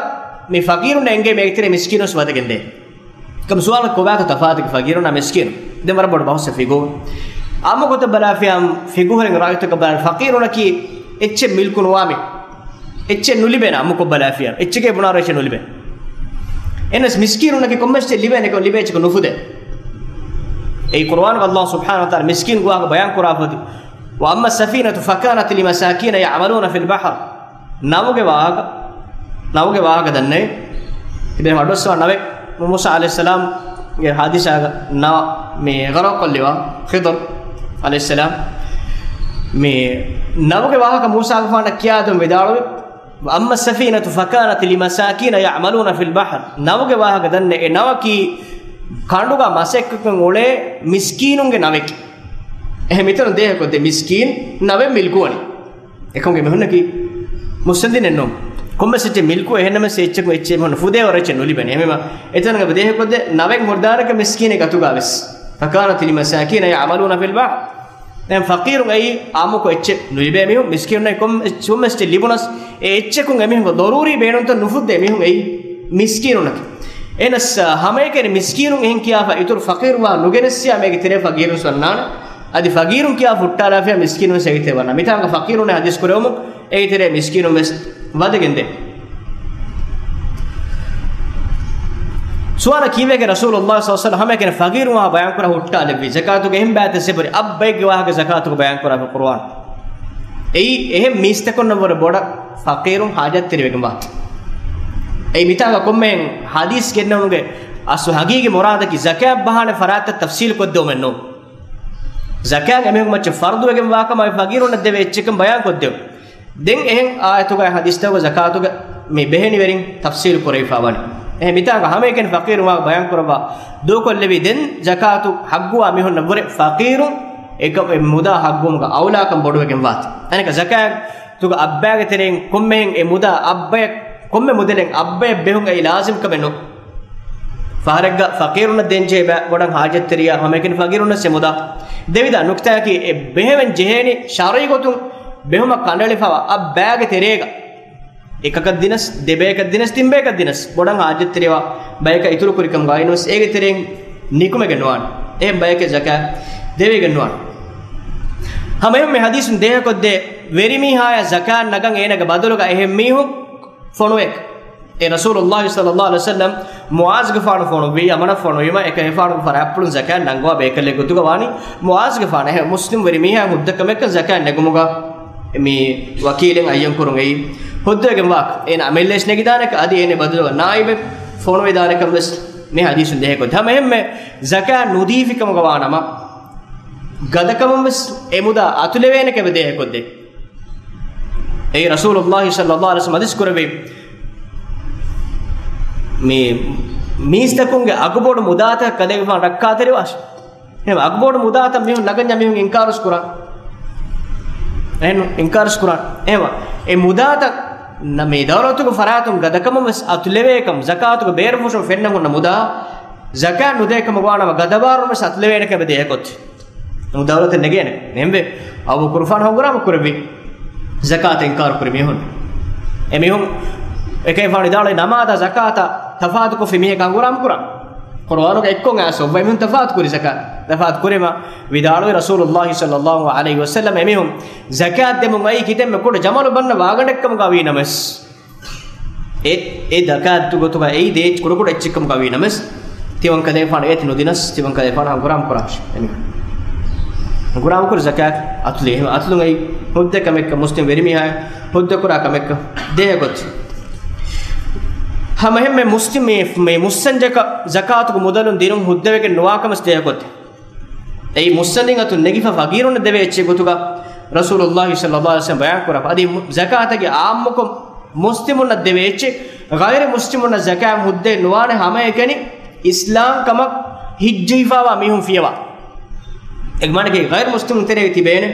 މި ފަޤީރުންނަށް އެނގޭ މީގެ ތެރޭ މިސްކީނު ވެސް ވަދެގެންދޭ. އެކަމް ސުވާލަކީ ކޮބާތޯ ތަފާތު ފަޤީރުންނާ މިސްކީނު؟ ދެން ވަރަށް ބޮޑު ބަހުސެއް ފިޤުހު. އާއްމުކޮށް ބަލާފިއްޔާ ފިޤުހުވެރިން ރާއިތަކަށް ބަލާ ފަޤީރުންނަކީ އެއްޗެއް މިލްކު ނުވާ މީ. އެއްޗެއް ނުލިބޭނެ އާއްމުކޮށް ބަލާފިއްޔާ. އެއްޗެކޭ ބުނާއިރު އެއްޗެއް ނުލިބޭ. އެހެނަސް މިސްކީނުންނަކީ ކޮންމެސް ލިބޭނެ ކޮށް ލިބޭ އެއްޗަކު ނުފުދޭ. އެއީ ޤުރުއާނުގަ ﷲ ސުބްޙާނަހޫ ވަތަޢާލާ މިސްކީނު ގޮވާގަ ބަޔާން ކުރާފަދި. وَأَمَّا السَّفِينَةُ فَكَانَتْ لِمَسَاكِينَ يَعْمَلُونَ فِي الْبَحْرِ. ނަވުގެ ވާހަކަ، ނަވުގެ ވާހަކަ ދަންނައި. ތިބޭ އަޑުއްސަވާ ނަވެއް މޫސާ ޢަލައިހިއްސަލާމްގެ ޙާދިސާގަ ނަވަ މި ޣަރަޤުކޮށްލިވާ ޚިޟަރު ޢަލައިހިއްސަލާމް. މި ނަވުގެ ވާހަކަ މޫސާގެފާނަށް ކިޔާދިނުމަށް ވިދާޅުވި، وَأَمَّا السَّفِينَةُ فَكَانَتْ لِمَسَاكِينَ يَعْمَلُونَ فِي الْبَحْرِ. ނަވުގެ ވާހަކަ ދަންނަ އެ ނަވަކީ ކަނޑުގަ މަސައްކަތްކޮށް އުޅޭ މިސްކީނުންގެ ނަވެކޭ. އެހެން މިތަނުން ދޭހަކޮށްދޭ މިސްކީން ނަވެއް މިލްކުވަނީ. އެކަމުގެ މީހުންނަކީ މުއްސަނދިނެއް ނޫން. ކޮންމެސް އެއްޗެއް މިލްކުވެ އެހެންނަމަވެސް އެއްޗަކު އެއްޗެއް މީހުން ފުދޭ ވަރަށް އެއްޗެއް ނުލިބެނީ. އެހެންވީމަ އެތަނުގަ ދޭހަކޮށްދޭ ނަވެއް ހުރިދާނެކަން މިސްކީނެއް ގަތުގަވެސް. فَكَانَتْ لِمَسَاكِينَ يَعْمَلُونَ فِي الْبَحْرِ. ދެން ފަޤީރުން އެއީ އާއްމުކޮށް އެއްޗެއް ނުލިބޭ މީހުން، މިސްކީނުންނަކީ ކޮން އެއްޗެއް، ކޮންމެސް އެއްޗެއް ލިބުނަސް އެ އެއްޗަކުން އެމީހުންގެ ޟަރޫރީ ބޭނުންތައް ނުފުއްދޭ މީހުން އެއީ މިސްކީނުންނަކީ. އެހެނަސް ހަމައެކަނި މިސްކީނުން އެހެން ކިޔާފަ އިތުރު ފަޤީރު ވާހަކަ ނުގެނެއްސިޔާ މީގެ ތެރޭ ފަޤީރުން ވަންނާނެ. އަދި ފަޤީރުން ކިޔާ ހުއްޓާލާފިޔާ މިސްކީނުން އެގެ ތެރޭ ވަންނާނެ. މިތާނގަ ފަޤީރުން ޙަދީޘް ކުރެވުމުން އޭގެ ތެރޭ މިސްކީނުން ވެސް ވަދެގެންދޭ. ސުވާލަކީ ކީއްވެގެން ރަސޫލުﷲ ޞައްލަﷲ ޢަލައިހި ވަސައްލަމަ ހަމައެކަނި ފަޤީރު ވާހަކަ ބަޔާންކުރާ ހުއްޓާލެއްވީ؟ ޒަކާތުގެ އެހެން ބާތައް ސެބުރި އަށް ބައެއްގެ ވާހަކަ ޒަކާތުގަ ބަޔާންކުރާފަ ޤުރުއާން. އެއީ އެހެން މީސްތަކުންނަށްވުރެ ބޮޑަށް ފަޤީރުން ޙާޖަތްތެރިވެގެންވާ. އެއީ މިތާނގަ ކޮންމެހެން ޙަދީޘް ގެންނެވުމުގެ އަސްލު ޙަޤީޤީ މުރާދަކީ ޒަކާތް ބަހާނެ ފަރާތްތައް ތަފްޞީލު ކޮށްދެވުމެއް ނޫން. ޒަކާތް އެމީހުން މައްޗަށް ފަރުޟުވެގެންވާކަމާއި ފަޤީރުންނަށް ދެވޭ އެއްޗެއްކަން ބަޔާންކޮށްދެވުން. ދެން އެހެން އާޔަތުގައި ޙަދީޘްތަކުގަ ޒަކާތުގެ މި ބެހެނިވެރިން ތަފްޞީލު ކުރެވިފަ ވަނީ. އެހެން މިތާނގަ ހަމައެކަނި ފަޤީރު ވާހަކަ ބަޔާންކުރައްވާ ދޫކޮށްލެވީ ދެން ޒަކާތު ޙައްޤުވާ މީހުންނަށްވުރެ ފަޤީރުން އެކަމަށް އެ މުދާ ޙައްޤުވުމުގެ އައުލާކަން ބޮޑުވެގެން ވާތީ. އަނެކަ ޒަކާތުގެ އަށްބައިގެ ތެރެއިން ކޮންމެހެން އެ މުދާ އަށްބަޔަށް، ކޮންމެ މުދަލެއް އަށްބަޔަށް ބެހުން އެއީ ލާޒިމްކަމެއް ނޫން. ފަހަރެއްގަ ފަޤީރުންނަށް ދޭންޖެހޭ ބަ-، ބޮޑަށް ޙާޖަތްތެރިޔާ ހަމައެކަނި ފަޤީރުންނަށް އެ މުދާ ދެވިދާނެ. ނުކުތާއަކީ އެ ބެހެވެން ޖެހޭނީ ޝަރުޢީ ގޮތުން ބެހުމަށް ކަނޑައެޅިފައިވާ އަށްބައިގެ ތެރޭގަ އެކަކަށް ދިނަސް، ދެބަޔަކަށް ދިނަސް، ތިންބަޔަކަށް ދިނަސް، ބޮޑަށް ޙާޖަތްތެރިވާ ބަޔަކަށް އިތުރުކުރިކަމުގައި ނުވެސް އޭގެ ތެރެއިން ނިކުމެގެން ނުވާނެ. އެހެން ބަޔަކަށް ޒަކާތް ދެވިގެން ނުވާނެ. ހަމައެހެންމެ ޙަދީޘުން ދޭހަކޮށްދޭ ވެރިމީހާޔަށް ޒަކާތް ނަގަން އޭނާގެ ބަދަލުގަ އެހެން މީހުން ފޮނުވޭކަށް. އެ ރަސޫލުﷲ ޞައްލަﷲ ޢަލައިހި ވަސައްލަމަ މުޢާޛުގެފާނު ފޮނުއްވީ، ޔަމަނަށް ފޮނުވީމަ، އެކަލޭގެފާނުގެ ފަރާތްޕުޅުން ޒަކާތް ނަންގަވާ ބޭކަލެއް ގޮތުގަ ވާނީ މުޢާޛުގެފާނު. އެހެން މުސްލިމް ވެރިމީހާ ހުއްދަ ކަމެއްކަން ޒަކާތް ނެގުމުގަ މި ވަކީލެއް އައްޔަން ކުރުން އެއީ ހުއްދަވެގެން ވާކަށް. އޭނަ އަމިއްލަޔަށް ނެގިދާނެކަން އަދި އޭނަ ބަދަލުގަ ނާއިބެއް ފޮނުވެދާނެކަން ވެސް މި ޙަދީޘުން ދޭހަކޮށް. ހަމައެހެންމެ ޒަކާތް ނުދީފިކަމުގަ ވާނަމަ، ގަދަކަމުން ވެސް އެ މުދާ އަތުލެވޭނެކަން އެބަ ދޭހަކޮށްދޭ. އެއީ ރަސޫލުﷲ ޞައްލަﷲ ޢަލައިހި ވަސައްލަމަ ޙަދީޘް ކުރެއްވި މި މީސްތަކުންގެ އަގުބޮޑު މުދާތައް ކަލޭގެފާނު ރައްކާތެރިވާށި. އެހެން އަގުބޮޑު މުދާތައް މީހުން ނަގަންޏާ މީހުން އިންކާރުވެސް ކުރާނެ. އެހެން އިންކާރުވެސް ކުރާނެ. އެހެންވީމަ އެ މުދާތައް ނަ-، މި ދައުލަތުގެ ފަރާތުން ގަދަކަމުން ވެސް އަތުލެވޭކަން، ޒަކާތުގެ ބޭރުފުށުން ފެންނަން ހުންނަ މުދާ ޒަކާތް ނުދޭކަމަށް ވާނަމަ ގަދަވާރުން ވެސް އަތުލެވޭނެކަން އެބަ ދޭހަކޮށްދޭ. ނަމަ ދައުލަތަށް ނެގޭނެ. އެހެންވެ، އަބޫ ޤުޙާފާ ހަނގުރާމަ ކުރެއްވި ޒަކާތަށް އިންކާރު ކުރި މީހުން. އެމީހުން އެކަލޭގެފާނު ވިދާޅުވި ނަމާދާ ޒަކާތާ ތަފާތުކޮށްފި މީހަކަށް ހަނގުރާމަ ކުރާން. ޤުރުއާނުގަ އެއްކޮށް އައިސް އޮއްވަ އެމީހުން ތަފާތު ކުރި ޒަކާތް. ތަފާތު ކުރީމަ ވިދާޅުވި ރަސޫލުﷲ ޞައްލަﷲ ޢަލައިހި ވަސައްލަމަ އެމީހުން ޒަކާތް ދެމުން އައީ ކިތަންމެ ކުޑަ ޖަމަލު ބަންނަ ވާގަނޑެއްކަމުގަ ވީ ނަމަވެސް، އެ، އެ ޒަކާތު ގޮތުގަ އެއީ ދޭ ކުޑަކުޑަ އެއްޗެއްކަމުގަ ވީ ނަމަވެސް، ތިމަން ކަލޭގެފާނު އޭތި ނުދިނަސް، ތިމަން ކަލޭގެފާނު ހަނގުރާމަ ކުރާށި. އެމީހުން ހަނގުރާމަ ކުރި ޒަކާތް އަތުލީ. އެހެން އަތުލުން އެއީ ހުއްދަ ކަމެއްކަން، މުސްލިމް ވެރިމީހާ ހުއްދަ ކުރާ ކަމެއްކަން ދޭހަކޮށްދޭ. ހަމައެހެންމެ މުސްލިމް މި، މި މުއްސަންޖަކަށް ޒަކާތުގެ މުދަލުން ދިނުން ހުއްދަވެގެން ނުވާކަމަސް ދޭހަކޮށްދޭ. އެއީ މުއްސަނދިން އަތުން ނެގިފަ ފަގީރުންނަށް ދެވޭ އެއްޗެއް ގޮތުގަ ރަސޫލުﷲ ޞައްލަﷲ ޢަލައިހި ވަސައްލަމަ ބަޔާން ކުރާފަ. އަދި ޒަކާތަކީ އާއްމުކޮށް މުސްލިމުންނަށް ދެވޭ އެއްޗެއް، ޣައިރު މުސްލިމުންނަށް ޒަކާތް ހުއްދައެއް ނުވާނެ، ހަމައެކަނި އިސްލާމް ކަމަށް ހިއްޖައިފައިވާ މީހުން ފިޔަވާ. އެ މާނައަކީ ޣައިރު މުސްލިމުން ތެރޭގަ ތިބޭނެ،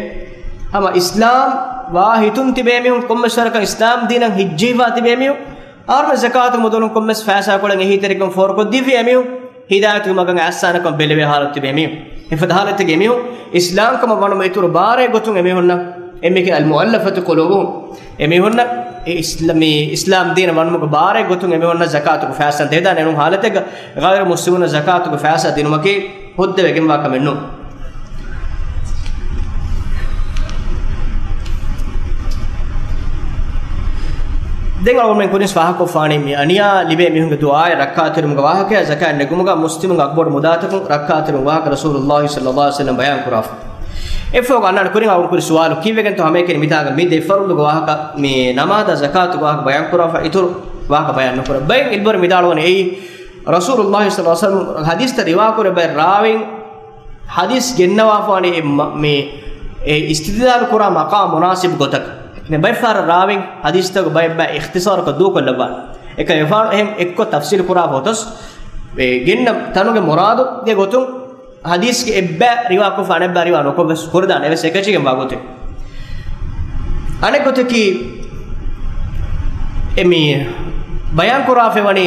ހަމަ އިސްލާމް ވާ ހިތުން ތިބޭ މީހުން، ކޮންމެސް ވަރަކަށް އިސްލާމް ދީނަށް ހިއްޖައިފަ ތިބޭ މީހުން، އަހަރުމެން ޒަކާތު މުދަލުން ކޮންމެސް ފައިސާކޮޅެއް އެހީތެރިކަން ފޯރުކޮށްދީފި އެމީހުން، ހިދާޔަތުގެ މަގަށް އައްސާނެކަން ބެލެވޭ ހާލަތު ތިބޭ މީހުން. އެފަދަ ހާލަތެއްގަ އެމީހުން އިސްލާމް ކަމަށް ވަނުމަށް އިތުރު ބާރެއް ގޮތުން އެމީހުންނަށް އެމީހަކީ އަލްމުއައްލަފަތު ޤުލޫބުހުމް. އެމީހުންނަށް އެ އިސްލާ-، މި އިސްލާމް ދީނަށް ވަނުމުގެ ބާރެއް ގޮތުން އެމީހުންނަށް ޒަކާތުގެ ފައިސާ ދެވިދާނެ. އެނޫން ހާލަތެއްގަ ޣައިރު މުސްލިމުންނަށް ޒަކާތުގެ ފައިސާ ދިނުމަކީ ހުއްދަވެގެންވާ ކަމެއް ނޫން. ދެން އަޅުގަނޑުމެން ކުރިން ފާހަގަކޮށްފާނީ، މި އަނިޔާ ލިބޭ މީހުންގެ ދުޢާއެއް ރައްކާތެރިވުމުގެ ވާހަކަޔާ ޒަކާތް ނެގުމުގަ މުސްލިމުންގެ އަގުބޮޑު މުދާތަކުން ރައްކާތެރިވުމުގެ ވާހަކަ ރަސޫލުﷲ ޞައްލަﷲ ޢަލައިހި ވަސައްލަމް ބަޔާން ކުރާފަ. އެއަށްފަހު އަންނާނެ ކުރިން އަޅުގަނޑު ކުރި ސުވާލު، ކީއްވެގެންތޯ ހަމައެކަނި މިތާގަ މި ދެ ފަރުޟުގެ ވާހަކަ، މި ނަމާދާ ޒަކާތުގެ ވާހަކަ ބަޔާން ކުރާފަ، އިތުރު ވާހަކަ ބަޔާން ނުކުރަން؟ ބައެއް ޢިލްމުވެރިން ވިދާޅުވަނީ އެއީ ރަސޫލުﷲ ޞައްލަﷲ ޢަލައިހި ވަސައްލަމް ޙަދީޘްތައް ރިވާކުރެއްވި ރާވީން ޙަދީޘް ގެންނަވާފާނީ އެ މަ-، މި، އެ އިސްތިދްލާލު ކުރާ މަޤާމް މުނާސިބު ގޮތަކަށް. މި ބައެއް ފަހަރަށް ރާވީން ޙަދީޘްތަކުގެ ބައެއް ބައި އިޚްތިޞާރުކޮށް ދޫކޮށްލައްވާނެ. އެކަމް އެފާނު އެހެން އެއްކޮށް ތަފްސީލު ކުރާ ހޮތަސް، އެ ގެންނަ ތަނުގެ މުރާދުގެ ގޮތުން ޙަދީޘްގެ އެއްބައި ރިވާކޮށްފަ އަނެއްބައި ރިވާ ނުކޮށްވެސް ކުރެދާނެ އެވެސް އެކަށީގެންވާ ގޮތެއް. އަނެއް ގޮތަކީ، އެ މި ބަޔާން ކުރާފައިވަނީ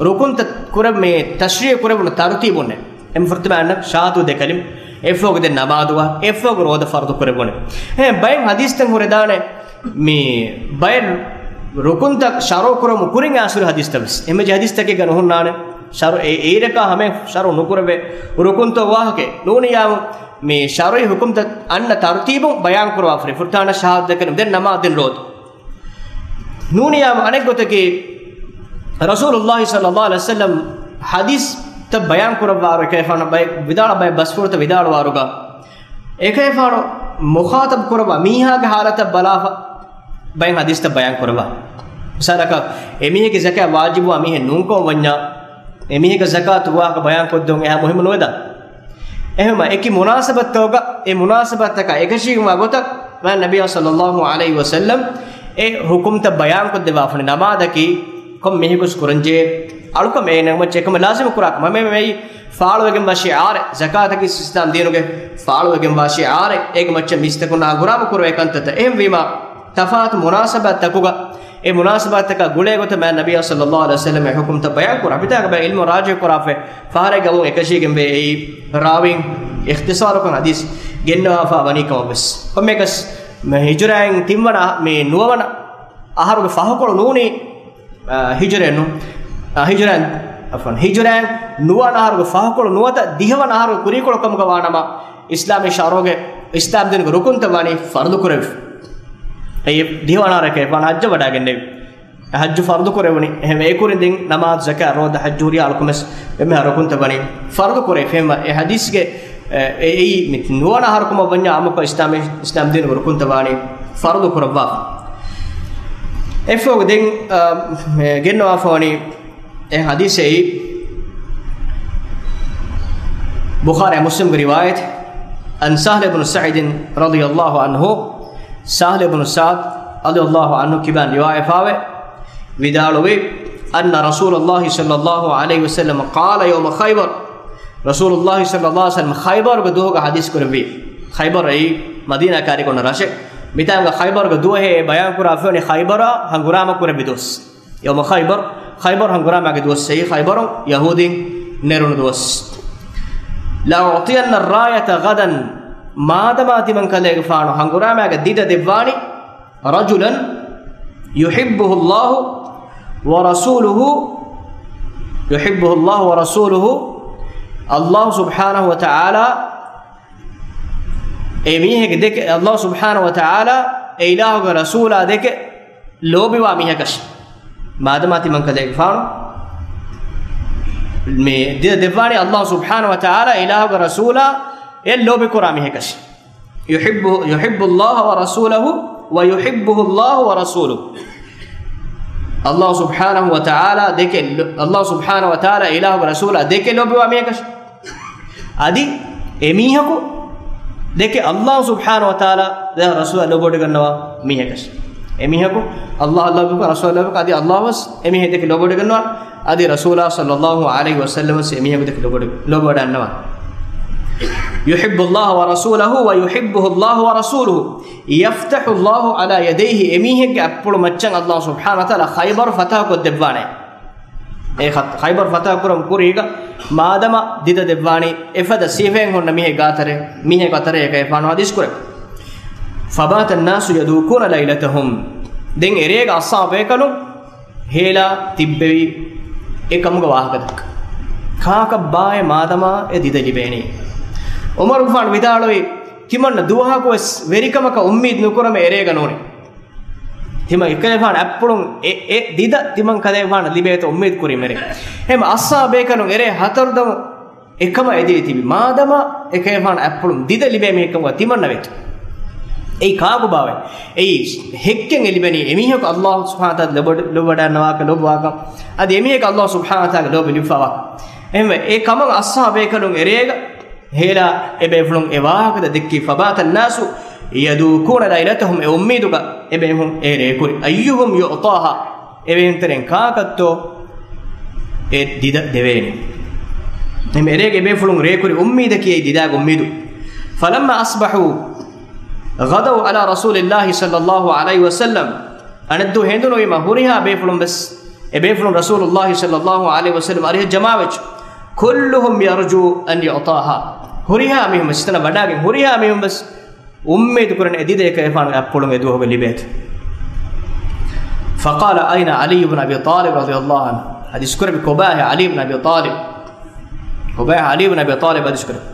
ރުކުންތައް ކުރެ-، މި ތަޝްރީޢު ކުރެވުނު ތަރުތީބުންނެއް. އެންމެ ފުރަތަމަ އަންނަ ޝަހާދަތު ދެކެލިން، އެއަށްފަހު ދެން ނަމާދުގަ، އެއަށްފަހު ރޯދަ ފަރުޟު ކުރެވުނެ. އެހެން ބައެއް ޙަދީޘްތައް ހުރެދާނެ މި ބައެއް ރުކުންތައް ޝަރުޢު ކުރަމުން ކުރިން އައިސް ހުރި ޙަދީޘްތައް ވެސް. އެހެންވެ ޙަދީޘްތަކެއްގަ ނުހުންނާނެ ޝަރުޢު އެ-، އެއިރަކާ ހަމަ ޝަރުޢު ނުކުރެވޭ ރުކުންތައް ވާހަކަ. ނޫނިއްޔާމު މި ޝަރުޢީ ޙުކުމްތައް އަންނަ ތަރުތީބުން ބަޔާން ކުރަވާފަ ހުރި. ފުރަތަމަ ޝަހާދަތު ދެކެލުން، ދެން ނަމާދު، ދެން ރޯދަ. ނޫނިއްޔާމު އަނެއް ގޮތަކީ، ރަސޫލުﷲ ޞައްލަﷲ ޢަލައިހި ވަސައްލަމް ޙަދީޘްތައް ބަޔާން ކުރައްވާއިރު އެކަލޭގެފާނު ބައެއް ވިދާޅު، ބައެއް ބަސްފުޅުތައް ވިދާޅުވާއިރުގަ، އެކަލޭގެފާނު މުޚާޠަބު ކުރައްވާ މީހާގެ ޙާލަތަށް ބަލާފަ ބައެއް ޙަދީޘްތައް ބަޔާން ކުރައްވާ. މިސާލަކަށް، އެމީހެއްގެ ޒަކާތް ވާޖިބުވާ މީހެއް ނޫންކަމަށް ވަންޏާ، އެމީހެއްގެ ޒަކާތު ވާހަކަ ބަޔާން ކޮށްދެވުން އެހާ މުހިއްމު ނުވެދާނެ. އެހެންވީމަ އެކި މުނާސަބަތްތަކުގަ، އެ މުނާސަބަތްތަކާ އެކަށީގެންވާ ގޮތަށް މާތް ނަބިއްޔާ ޞައްލަﷲ ޢަލައިހި ވަސައްލަމް އެ ޙުކުމްތައް ބަޔާންކޮށްދެއްވާފަ ހުރި. ނަމާދަކީ ކޮން މީހަކުވެސް ކުރަންޖެހޭ އަޅުކަމެއް، އޭނަ މައްޗަށް އެކަމަށް ލާޒިމު ކުރާ ކަމެއް. މަ-، މެ-، މެއީ ފާޅުވެގެންވާ ޝިޢާރެއް، ޒަކާތަކީ އިސްލާމް ދީނުގެ ފާޅުވެގެންވާ ޝިޢާރެއް. އޭގެ މައްޗަށް މީސްތަކުންނާ ހަނގުރާމަ ކުރެވޭ ކަންތައްތައް. އެހެންވީމަ، ތަފާތު މުނާސަބަތްތަކުގަ އެ މުނާސަބަތްތަކާ ގުޅޭ ގޮތަށް މާތް ނަބިއްޔާ ޞައްލަﷲ ޢަލައިހި ވަސައްލަމް އެ ޙުކުމްތައް ބަޔާން ކުރާ. މިތާގަ ބައެއް ޢިލްމު ރާޖިޙު ކުރާފައި ފަހަރެއްގަ އަވަހަށް އެކަށީގެންވޭ އެއީ ރާވީން އިޚްތިޞާރުކޮށް ޙަދީޘް ގެންނަވާފަ ވަނީ ކަމަށް ވެސް. ކޮންމެއަކަސް މި ހިޖުރައިން ތިންވަނަ މި ނުވަވަނަ އަހަރުގެ ފަހުކޮޅު ނޫނީ، އާ، ހިޖުރައެއް ނޫން. އާ، ހިޖުރައިން، ޢަފްވަން، ހިޖުރައިން ނުވަވަނަ އަހަރުގެ ފަހުކޮޅު ނުވަތަ ދިހަވަނަ އަހަރުގެ ކުރީކޮޅު ކަމުގަ ވާނަމަ، އިސްލާމީ ޝަރުޢުގެ އިސްލާމް ދީނުގެ ރުކުންތައް ވަނީ ފަރުޟު ކުރެވިފަ. އެއީ ދިހަވަނަ އަހަރަކަށް ވާނަ ޙައްޖަށް ވަޑައިގެންނެވި. ޙައްޖު ފަރުޟު ކުރެވުނީ. އެހެންވެ އެކުރިން ދެން ނަމާދު، ޒަކާތް، ރޯދަ، ޙައްޖު ހުރި އަޅުކަމެސް އެންމެހާ ރުކުންތައް ވަނީ ފަރުޟު ކުރެވިފަ. އެހެންވެ އެ ޙަދީޘްގެ، އެ، އެއީ މި ނުވަނަ އަހަރު ކަމަށް ވަންޏާ އާއްމުކޮށް އިސްލާމީ، އިސްލާމް ދީނުގެ ރުކުންތައް ވާނީ ފަރުޟު ކުރައްވާފަ. އެއަށްފަހު ދެން، އާ، މެ، ގެންނަވާފަ ވަނީ އެ ޙަދީޘެއް ބުޚާރީ މުސްލިމްގެ ރިވާޔަތެއް. عن سهل بن سعد رضي الله عنه، ސަހްލު ބުނު ސަޢްދު ރަޟިޔަﷲ ޢަންހު ކިބައިން ރިވާޔަތްވެފައިވޭ، ވިދާޅުވި، أن رسول الله صلى الله عليه وسلم قال يوم خيبر، ރަސޫލުﷲ ޞައްލަﷲ ޢަލައިހި ވަސައްލަމަ ޚައިބަރުގެ ދުވަހުގަ ޙަދީޘް ކުރެއްވި. ޚައިބަރު އެއީ މަދީނާ ކާރިގަ އޮންނަ ރަށެއް. މިތާނގަ ޚައިބަރުގެ ދުވަހޭ ބަޔާން ކުރާފައިވަނީ ޚައިބަރަށް ހަނގުރާމަ ކުރެއްވި ދުވަސް. يوم خيبر، ޚައިބަރު ހަނގުރާމާގެ ދުވަސް އެއީ، ޚައިބަރުން ޔަހޫދީން ނެރުނު ދުވަސް. لأعطين الراية غدا، މާދަމާ ތިމަން ކަލޭގެފާނު ހަނގުރާމާގެ ދިދަ ދެއްވާނީ، رجلا يحبه الله ورسوله، يحبه الله ورسوله، ﷲ ސުބްޙާނަހޫ ވަތަޢާލާ އެ މީހެއްގެ ދެކެ، ﷲ ސުބްޙާނަހޫ ވަތަޢާލާ އެ އިލާހުގެ ރަސޫލާ ދެކެ ލޯބިވާ މީހަކަށް. މާދަމާ ތިމަން ކަލޭގެފާނު މި ދިދަ ދެއްވާނީ ﷲ ސުބްޙާނަހޫ ވަތަޢާލާ އިލާހުގެ ރަސޫލާ އެ ލޯބިކުރާ މީހަކަށް. يحب، يحب الله ورسوله ويحبه الله ورسوله. ﷲ ސުބްޙާނަހޫ ވަތަޢާލާ ދެކެ، ﷲ ސުބްޙާނަހޫ ވަތަޢާލާ އިލާހުގެ ރަސޫލާ ދެކެ ލޯބިވާ މީހަކަށް. އަދި އެމީހަކު ދެކެ ﷲ ސުބްޙާނަހޫ ވަތަޢާލާ ދެ ރަސޫލާ ލޯބިވޮޑިގަންނަވާ މީހަކަށް. އެމީހަކު ﷲ ލޯބިކޮށް، ރަސޫލާ ލޯބިކޮށް، އަދި ﷲ ވެސް އެމީހެއް ދެކެ ލޯބިވޮޑިގަންނަވާ، އަދި ރަސޫލާ ޞައްލަﷲ ޢަލައިހި ވަސައްލަމަ ވެސް އެމީހަކު ދެކެ ލޯބިވޮޑި، ލޯބިވަޑައިގަންނަވާ. يحب الله ورسوله ويحبه الله ورسوله. يفتح الله على يديه. އެމީހެއްގެ އަތްޕުޅު މައްޗަށް ﷲ ސުބްޙާނަހޫ ވަތަޢާލާ ޚައިބަރު ފަތަޙަ ކޮށްދެއްވާނެ. އެ ޚަ-، ޚައިބަރު ފަތަޙަ ކުރަން ކުރީގަ މާދަމާ ދިދަ ދެއްވާނީ އެފަދަ ސިފައެއް ހުންނަ މީހެއްގެ އަތަރެއް، މީހެއްގެ އަތަރެއް އެކަލޭގެފާނު ޙަދީޘް ކުރެއްވި. فبات الناس يدوكون ليلتهم. ދެން އެރޭގަ އަޞްޙާބު ބޭކަލުން ހޭލާ ތިއްބެވި އެކަމުގެ ވާހަކަ ދައްކަ. ކާކަށްބާއޭ މާދަމާ އެ ދިދަ ލިބޭނީ؟ ޢުމަރުގެފާނު ވިދާޅުވި، ތިމަންނަ ދުވަހަކުވެސް ވެރިކަމަކަށް އުއްމީދު ނުކުރަމޭ އެރޭގަ ނޫނީ. ތިމަން އެކަލޭގެފާނު އަތްޕުޅުން އެ، އެ ދިދަ ތިމަން ކަލޭގެފާނަށް ލިބޭތޯ އުއްމީދު ކުރީމެވެ. އެހެން އަޞްޙާބޭކަލުން އެރޭ ހަތަރުދަމު އެކަމަށް އެދި ތިބި. މާދަމާ އެކަލޭގެފާނު އަތްޕުޅުން ދިދަ ލިބޭ މީހެއްކަމުގަ ތިމަންނަ ވޭތޯ. އެއީ ކާކުބާވައޭ؟ އެއީ ހެއްކެން އެ ލިބެނީ އެމީހަކު ﷲ ސުބްޙާނަހޫ ވަތަޢާލާ ލޮބު، ލޮބުވަޑައިގަންނަވާކަން، ލޮބުވާކަން. އަދި އެމީހަކު ﷲ ސުބްޙާނަހޫ ވަތަޢާލާގެ ލޯބި ލިބިފަވާ. އެހެންވެ، އެ ކަމަށް އަޞްޙާބޭކަލުން އެރޭގަ ހޭލާ އެބޭފުޅުން އެ ވާހަކަތައް ދެއްކި. فبات الناس يدوكون ليلتهم، އެ އުއްމީދުގަ އެބޭފުޅުން އެ ރޭކުރި. أيهم يعطاها، އެބޭފުޅުން ތެރެއިން ކާކަށްތޯ އެ ދިދަ ދެވޭނީ؟ އެހެން އެރޭގަ އެބޭފުޅުން ރޭކުރި އުއްމީދަކީ އެ ދިދާގެ އުއްމީދު. فلما أصبحوا غدوا على رسول الله صلى الله عليه وسلم، އަނެއްދުވަހު ހެނދުނުވީމަ ހުރިހާ ބޭފުޅުން ވެސް، އެ ބޭފުޅުން ރަސޫލުﷲ ޞައްލަﷲ ޢަލައިހި ވަސައްލަމް އަރިހަށް ޖަމާވެއްޖެ. كلهم يرجو أن يعطاها، ހުރިހާ މީހުން ވެސް، އެތަނަށް ވަޑާގެން ހުރިހާ މީހުން ވެސް އުއްމީދު ކުރަން އެ ދިދަ އެކަލޭގެފާނުގެ އަތްޕުޅުން އެ ދުވަހުގަ ލިބޭތޯ. فقال أين علي بن أبي طالب رضي الله عنه؟ ޙަދީޘް ކުރެއްވި ކޮބާހޭ ޢަލީ ބިން އަބީ ޠާލިބް؟ ކޮބާހޭ ޢަލީ ބިން އަބީ ޠާލިބް ޙަދީޘް ކުރެއްވި؟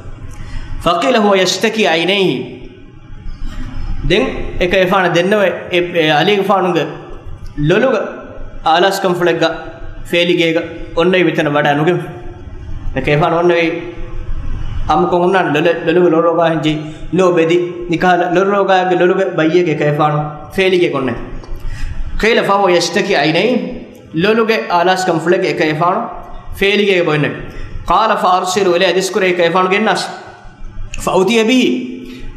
فقيل هو يشتكي عينيه. ދެން އެކަލޭގެފާނަށް ދެންނެވި އެ، އެ ޢަލީގެފާނުގެ ލޮލުގަ އާލާސްކަންފުޅެއްގަ ފޭލިގޭގަ އޮންނައި މިތަނަށް ވަޑާ ނުގެން. އެކަލޭގެފާނު އޮންނައި އާއްމުކޮށް ހުންނާނެ ލޮލެ، ލޮލުގެ ލޮރުރޯގާ ހެންޖެއްޔާ ލޯ ބެދި، ނިކާލަ ލޮރުރޯގާގެ ލޮލުގެ ބައްޔެއްގަ އެކަލޭގެފާނު ފޭލިގޭގަ އޮންނައި. قيل فهو يشتكي عينيه، ލޮލުގެ އާލާސްކަންފުޅެއްގަ އެކަލޭގެފާނު ފޭލިގޭގަ އޮންނައި. قال فأرسلوا إليه، ޙަދީޘް ކުރެއްވި އެކަލޭގެފާނު ގެންނާށި. فأتي به،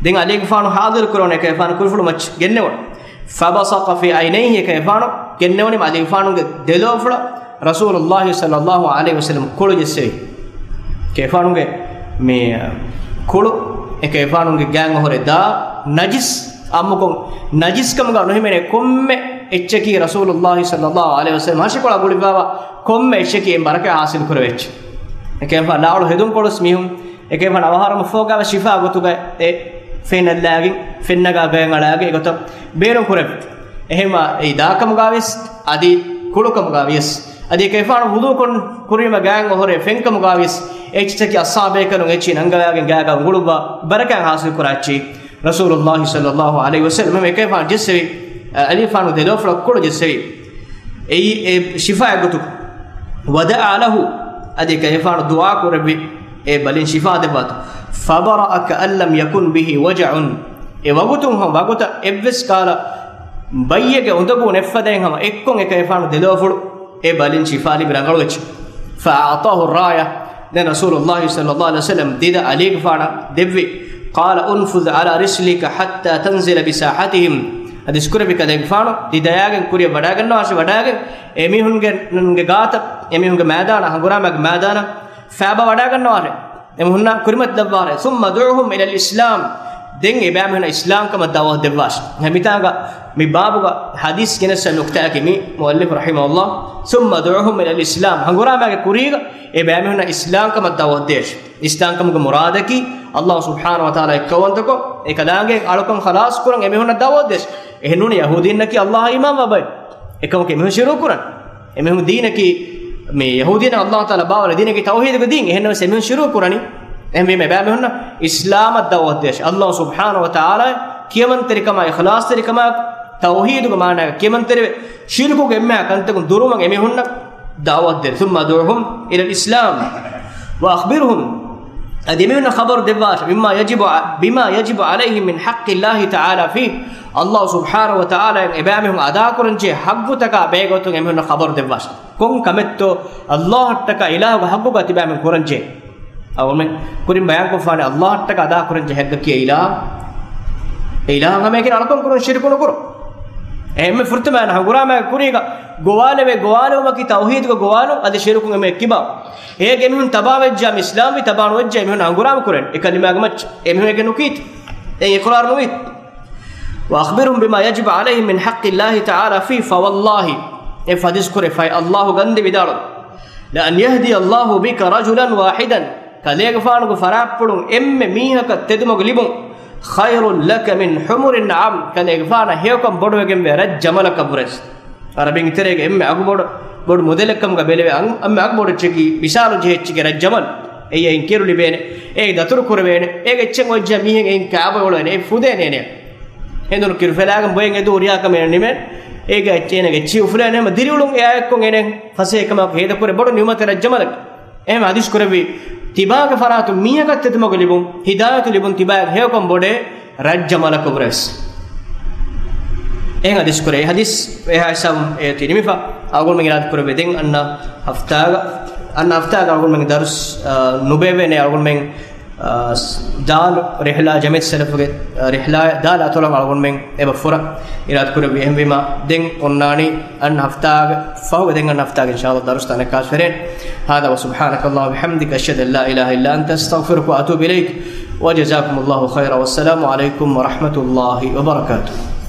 ދެން ޢަލީގެފާނު ޙާޟިރު ކުރެވުނު އެކަލޭގެފާނު ކުރިފުޅު މައްޗަށް ގެންނެވުނު. فبصق في عينيه، އެކަލޭގެފާނު ގެންނެވުނީމަ ޢަލީގެފާނުގެ ދެލޯފުޅަށް ރަސޫލުﷲ ޞައްލަﷲ ޢަލައިހި ވަސައްލަމް ކުޅު ޖެއްސެވި. އެކަލޭގެފާނުގެ މި ކުޅު އެކަލޭގެފާނުގެ ގާތް އޮހޮރެއް ދާ ނަޖިސް، އާއްމުކޮށް ނަޖިސްކަމުގަ ނުހިމެނޭ ކޮންމެ އެއްޗަކީ ރަސޫލުﷲ ޞައްލަﷲ ޢަލައިހި ވަސައްލަމް ހަށިކޮޅަށް ގުޅިފައިވާ ކޮންމެ އެއްޗަކީ އެއިން ބަރަކާތް ޙާޞިލް ކުރެވޭ އެއްޗެއް. އެކަލޭގެފާނު ލާއުޅު ހެދުންކޮޅުސް މީހުން އެކަލޭގެފާނު އަވަހާރަމަށް ފޯގާވެ ޝިފާ ގޮތުގަ އެ ފެން އައްލާގެން، ފެންނަގާ ގަޔަށް އަޅާގެން އެގޮތަށް ބޭނުން ކުރެވި. އެހެންވެ އެ ދާކަމުގަ ވިޔަސް، އަދި ކުޅުކަމުގަ ވިޔަސް، އަދި އެކަލޭގެފާނު ވުޟޫ ކޮށް ކުރީމަ ގާތް އޮހޮރެއް ފެންކަމުގަ ވިޔަސް، އެއްޗިތަކީ އަޞްޙާބޭކަލުން އެއްޗި ނަންގަވާގެން ގާގަ އުނގުޅުއްވާ ބަރަކާތް ޙާޞިލް ކުރާ އެއްޗި ރަސޫލުﷲ ޞައްލަﷲ ޢަލައިހި ވަސައްލަމް. އެކަލޭގެފާނު ޖެއްސެވި، އަ، ޢަލީގެފާނު ދެލޯފުޅަށް ކުޅު ޖެއްސެވި. އެއީ އެ ޝިފާއެއް ގޮތު. ودعا له، އަދި އެކަލޭގެފާނު ދުޢާ ކުރެއްވި އެ ބަލިން ޝިފާ ދެއްވާތޯ. فبرأ كأن لم يكن به وجع. އެ ވަގުތުން ހަމަ ވަގުތަށް އެއްވެސް ކަހަލަ ބައްޔެއްގެ އުނދަގޫ ނެއްފަދައިން ހަމަ އެއްކޮށް އެކަލޭގެފާނު ދެލޯފުޅު އެ ބަލިން ޝިފާ ލިބި ރަނގަޅު އެއްޗެއް. فأعطاه الراية، ދެން ރަސޫލުﷲ ޞައްލަﷲ ޢަލައިހި ވަސައްލަމް ދިދަ ޢަލީގެފާނަށް ދެއްވި. قال انفذ على رسلك حتى تنزل بساحتهم. ޙަދީޘް ކުރެއްވި ކަލޭގެފާނު ދިދަޔާގެން ކުރިއަށް ވަޑާގަންނަވާށި، ވަޑާގެން އެމީހުންގެ، ނުންގެ ގާތަށް، އެމީހުންގެ މައިދާނަށް، ހަނގުރާމައިގެ މައިދާނަށް ފައިބަ ވަޑާގަންނަވާށެ. އެމީހުންނަށް ކުރިމަތިލައްވާށެ. ثم ادعهم إلى الإسلام. ދެން އެބައިމީހުންނަށް އިސްލާމްކަމަށް ދަޢުވަތު ދެއްވާށެ. މިތާގަ މި ބާބުގަ ޙަދީޘް ގެނެސް ނުކްތާއަކީ މި މުއައްލިފު ރަޙިމަހުﷲ، ثم ادعهم إلى الإسلام، ހަނގުރާމައިގެ ކުރީގަ އެބައިމީހުންނަށް އިސްލާމްކަމަށް ދަޢުވަތު ދޭށެ. އިސްލާމްކަމުގެ މުރާދަކީ ﷲ ސުބްޙާނަހޫ ވަތަޢާލާ އެއްކައުވަންތަކޮށް، އެކަލާނގެ އަޅުކަން ޚަލާޞް ކުރަން އެމީހުންނަށް ދަޢުވަތު ދޭށެ. އެހެންނޫނީ ޔަހޫދީންނަކީ ﷲއަށް އީމާންވާ ބައެއް. އެކަމަކު އެމީހުން ޝިރުކު ކުރަން. އެމީހުން ދީނަކީ، މި ޔަހޫދީން ﷲ ތަޢާލާ ބާވައިލި ދީނަކީ ތައުޙީދުގެ ދީން. އެހެންނަމަވެސް އެމީހުން ޝިރުކު ކުރަނީ. އެހެންވީމަ އެބައިމީހުންނަށް އިސްލާމަށް ދަޢުވަތު ދޭށެ. ﷲ ސުބްޙާނަހޫ ވަތަޢާލާ ކިޔަމަންތެރިކަމާ، އިޚްލާޞްތެރިކަމާ، ތައުޙީދުގެ މާނާގަ ކިޔަމަންތެރިވެ، ޝިރުކުގެ އެންމެހާ ކަންތަކުން ދުރުވުމަށް އެމީހުންނަށް ދަޢުވަތު ދޭށެ. ثم ادعهم إلى الإسلام وأخبرهم، އަދި އެމީހުންނަށް ޚަބަރު ދެއްވާށެ، مما يجب ع-، بما يجب عليهم من حق الله تعالى فيه، ﷲ ސުބްޙާނަހޫ ވަތަޢާލާ އެބައިމީހުން އަދާކުރަންޖެހޭ ޙައްޤުތަކާ ބެހޭގޮތުން އެމީހުންނަށް ޚަބަރު ދެއްވާށެ. ކޮން ކަމެއްތޯ ﷲއަށްޓަކާ އިލާހުގެ ޙައްޤުގަ ތިބާމެން ކުރަންޖެހޭ؟ އަވަމެން ކުރިން ބަޔާންކޮށްފާނެ، ﷲއަށްޓަކާ އަދާކުރަންޖެހޭ ޙައްޤަކީ އިލާހު، އެ އިލާހަށް ހަމައެކަނި އަޅުކަން ކުރުން، ޝިރުކު ނުކުރުން. އެހެންމެ ފުރަތަމަ ހަނގުރާމައިގެ ކުރީގަ ގޮވާލެވޭ، ގޮވާލުވުމަކީ ތައުޙީދުގެ ގޮވާލުން، އަދި ޝިރުކުން އެންމެ އެއްކިބާ. އޭގެ އެމީހުން ތަބާވެއްޖާ މި އިސްލާމްވީ، ތަބާނުވެއްޖާ އެމީހުން ހަނގުރާމަ ކުރޭނެ. އެ ކަލިމާގެ މައްޗަށް އެމީހުން އެކަން ނުކީތީ. އެ އިޤްރާރު ނުވީތީ. وأخبرهم بما يجب عليهم من حق الله تعالى فيه، فوالله، އެ ޙަދީޘް ކުރެއްވި ﷲ ގަންދި ވިދާޅުވި، لأن يهدي الله بك رجلا واحدا، ކަލޭގެފާނުގެ ފަރާތްޕުޅުން އެންމެ މީހަކަށް ތެދުމަގު ލިބުން، خير لك من حمر النعم، ކަލޭގެފާނަށް ހެޔޮކަން ބޮޑުވެގެންވޭ ރަތް ޖަމަލަކަށްވުރެސް. ޢަރަބިން ތެރޭގަ އެންމެ އަގުބޮޑު، ބޮޑު މުދަލެއްކަމުގަ ބެލެވޭ އަން-، އެންމެ އަގުބޮޑު އެއްޗަކީ، މިސާލު ޖެހޭ އެއްޗެކޭ ރަތް ޖަމަލް. އެއީ އެއިން ކިރު ލިބޭނެ، އެއީ ދަތުރު ކުރެވޭނެ، އޭގެ އެއްޗެއް އޮތްޖާ މީހެއް އެއިން ކާބޮއެ އުޅޭނެ، އެ ފުދޭނޭނެ. ހެނދުނު ކިރު ފެލާގެން ބޮއެން އެދު ހުރިހާ ކަމެއް ނިމޭނެ. އޭގެ އެއްޗެއް އޭނަގެ އެއްޗެއް އުފުލޭނެ ހަމަ ދިރިއުޅުން އެއާއެއްކޮށް އޭނަ ފަސޭހަކަމާއެކު ހޭދަކުރޭ ބޮޑު ނިޢުމަތެއް ރައްޖަމަލަކީ. އެހެން ޙަދީޘް ކުރެއްވި، ތިބާގެ ފަރާތުން މީހަކަށް ތެދުމަގު ލިބުން، ހިދާޔަތު ލިބުން ތިބާއަށް ހެޔޮކަން ބޮޑޭ ރައްޖަމަލަކަށްވުރެސް. އެހެން ޙަދީޘް ކުރޭ. އެ ޙަދީޘް އެހާ ހިސާބުން އެ ތި ނިމިފަ. އަޅުގަނޑުމެން އިރާދަ ކުރެއްވި ދެން އަންނަ ހަފްތާގަ، އަންނަ ހަފްތާގަ އަޅުގަނޑުމެން ދަރުސް، އާ، ނުބޭއްވޭނެ. އަޅުގަނޑުމެން، އާ، ދާލު ރިޙްލާ ޖަމިއްޔަތު ސަލަފުގެ، އާ، ރިޙްލާ ދާލު އަތޮޅަށް އަޅުގަނޑުމެން އެބަ ފުރަ އިރާދަ ކުރެއްވި. އެހެންވީމަ ދެން އޮންނާނީ އަންނަ ހަފްތާގެ ފަހުގަ، ދެން އަންނަ ހަފްތާގެ އިންޝާﷲ ދަރުސް ތަނަކާސް ފެރޭނެ. هذا وسبحانك اللهم وبحمدك، أشهد أن لا إله إلا أنت، أستغفرك وأتوب إليك، وجزاكم الله خيرا، والسلام عليكم ورحمة الله وبركاته.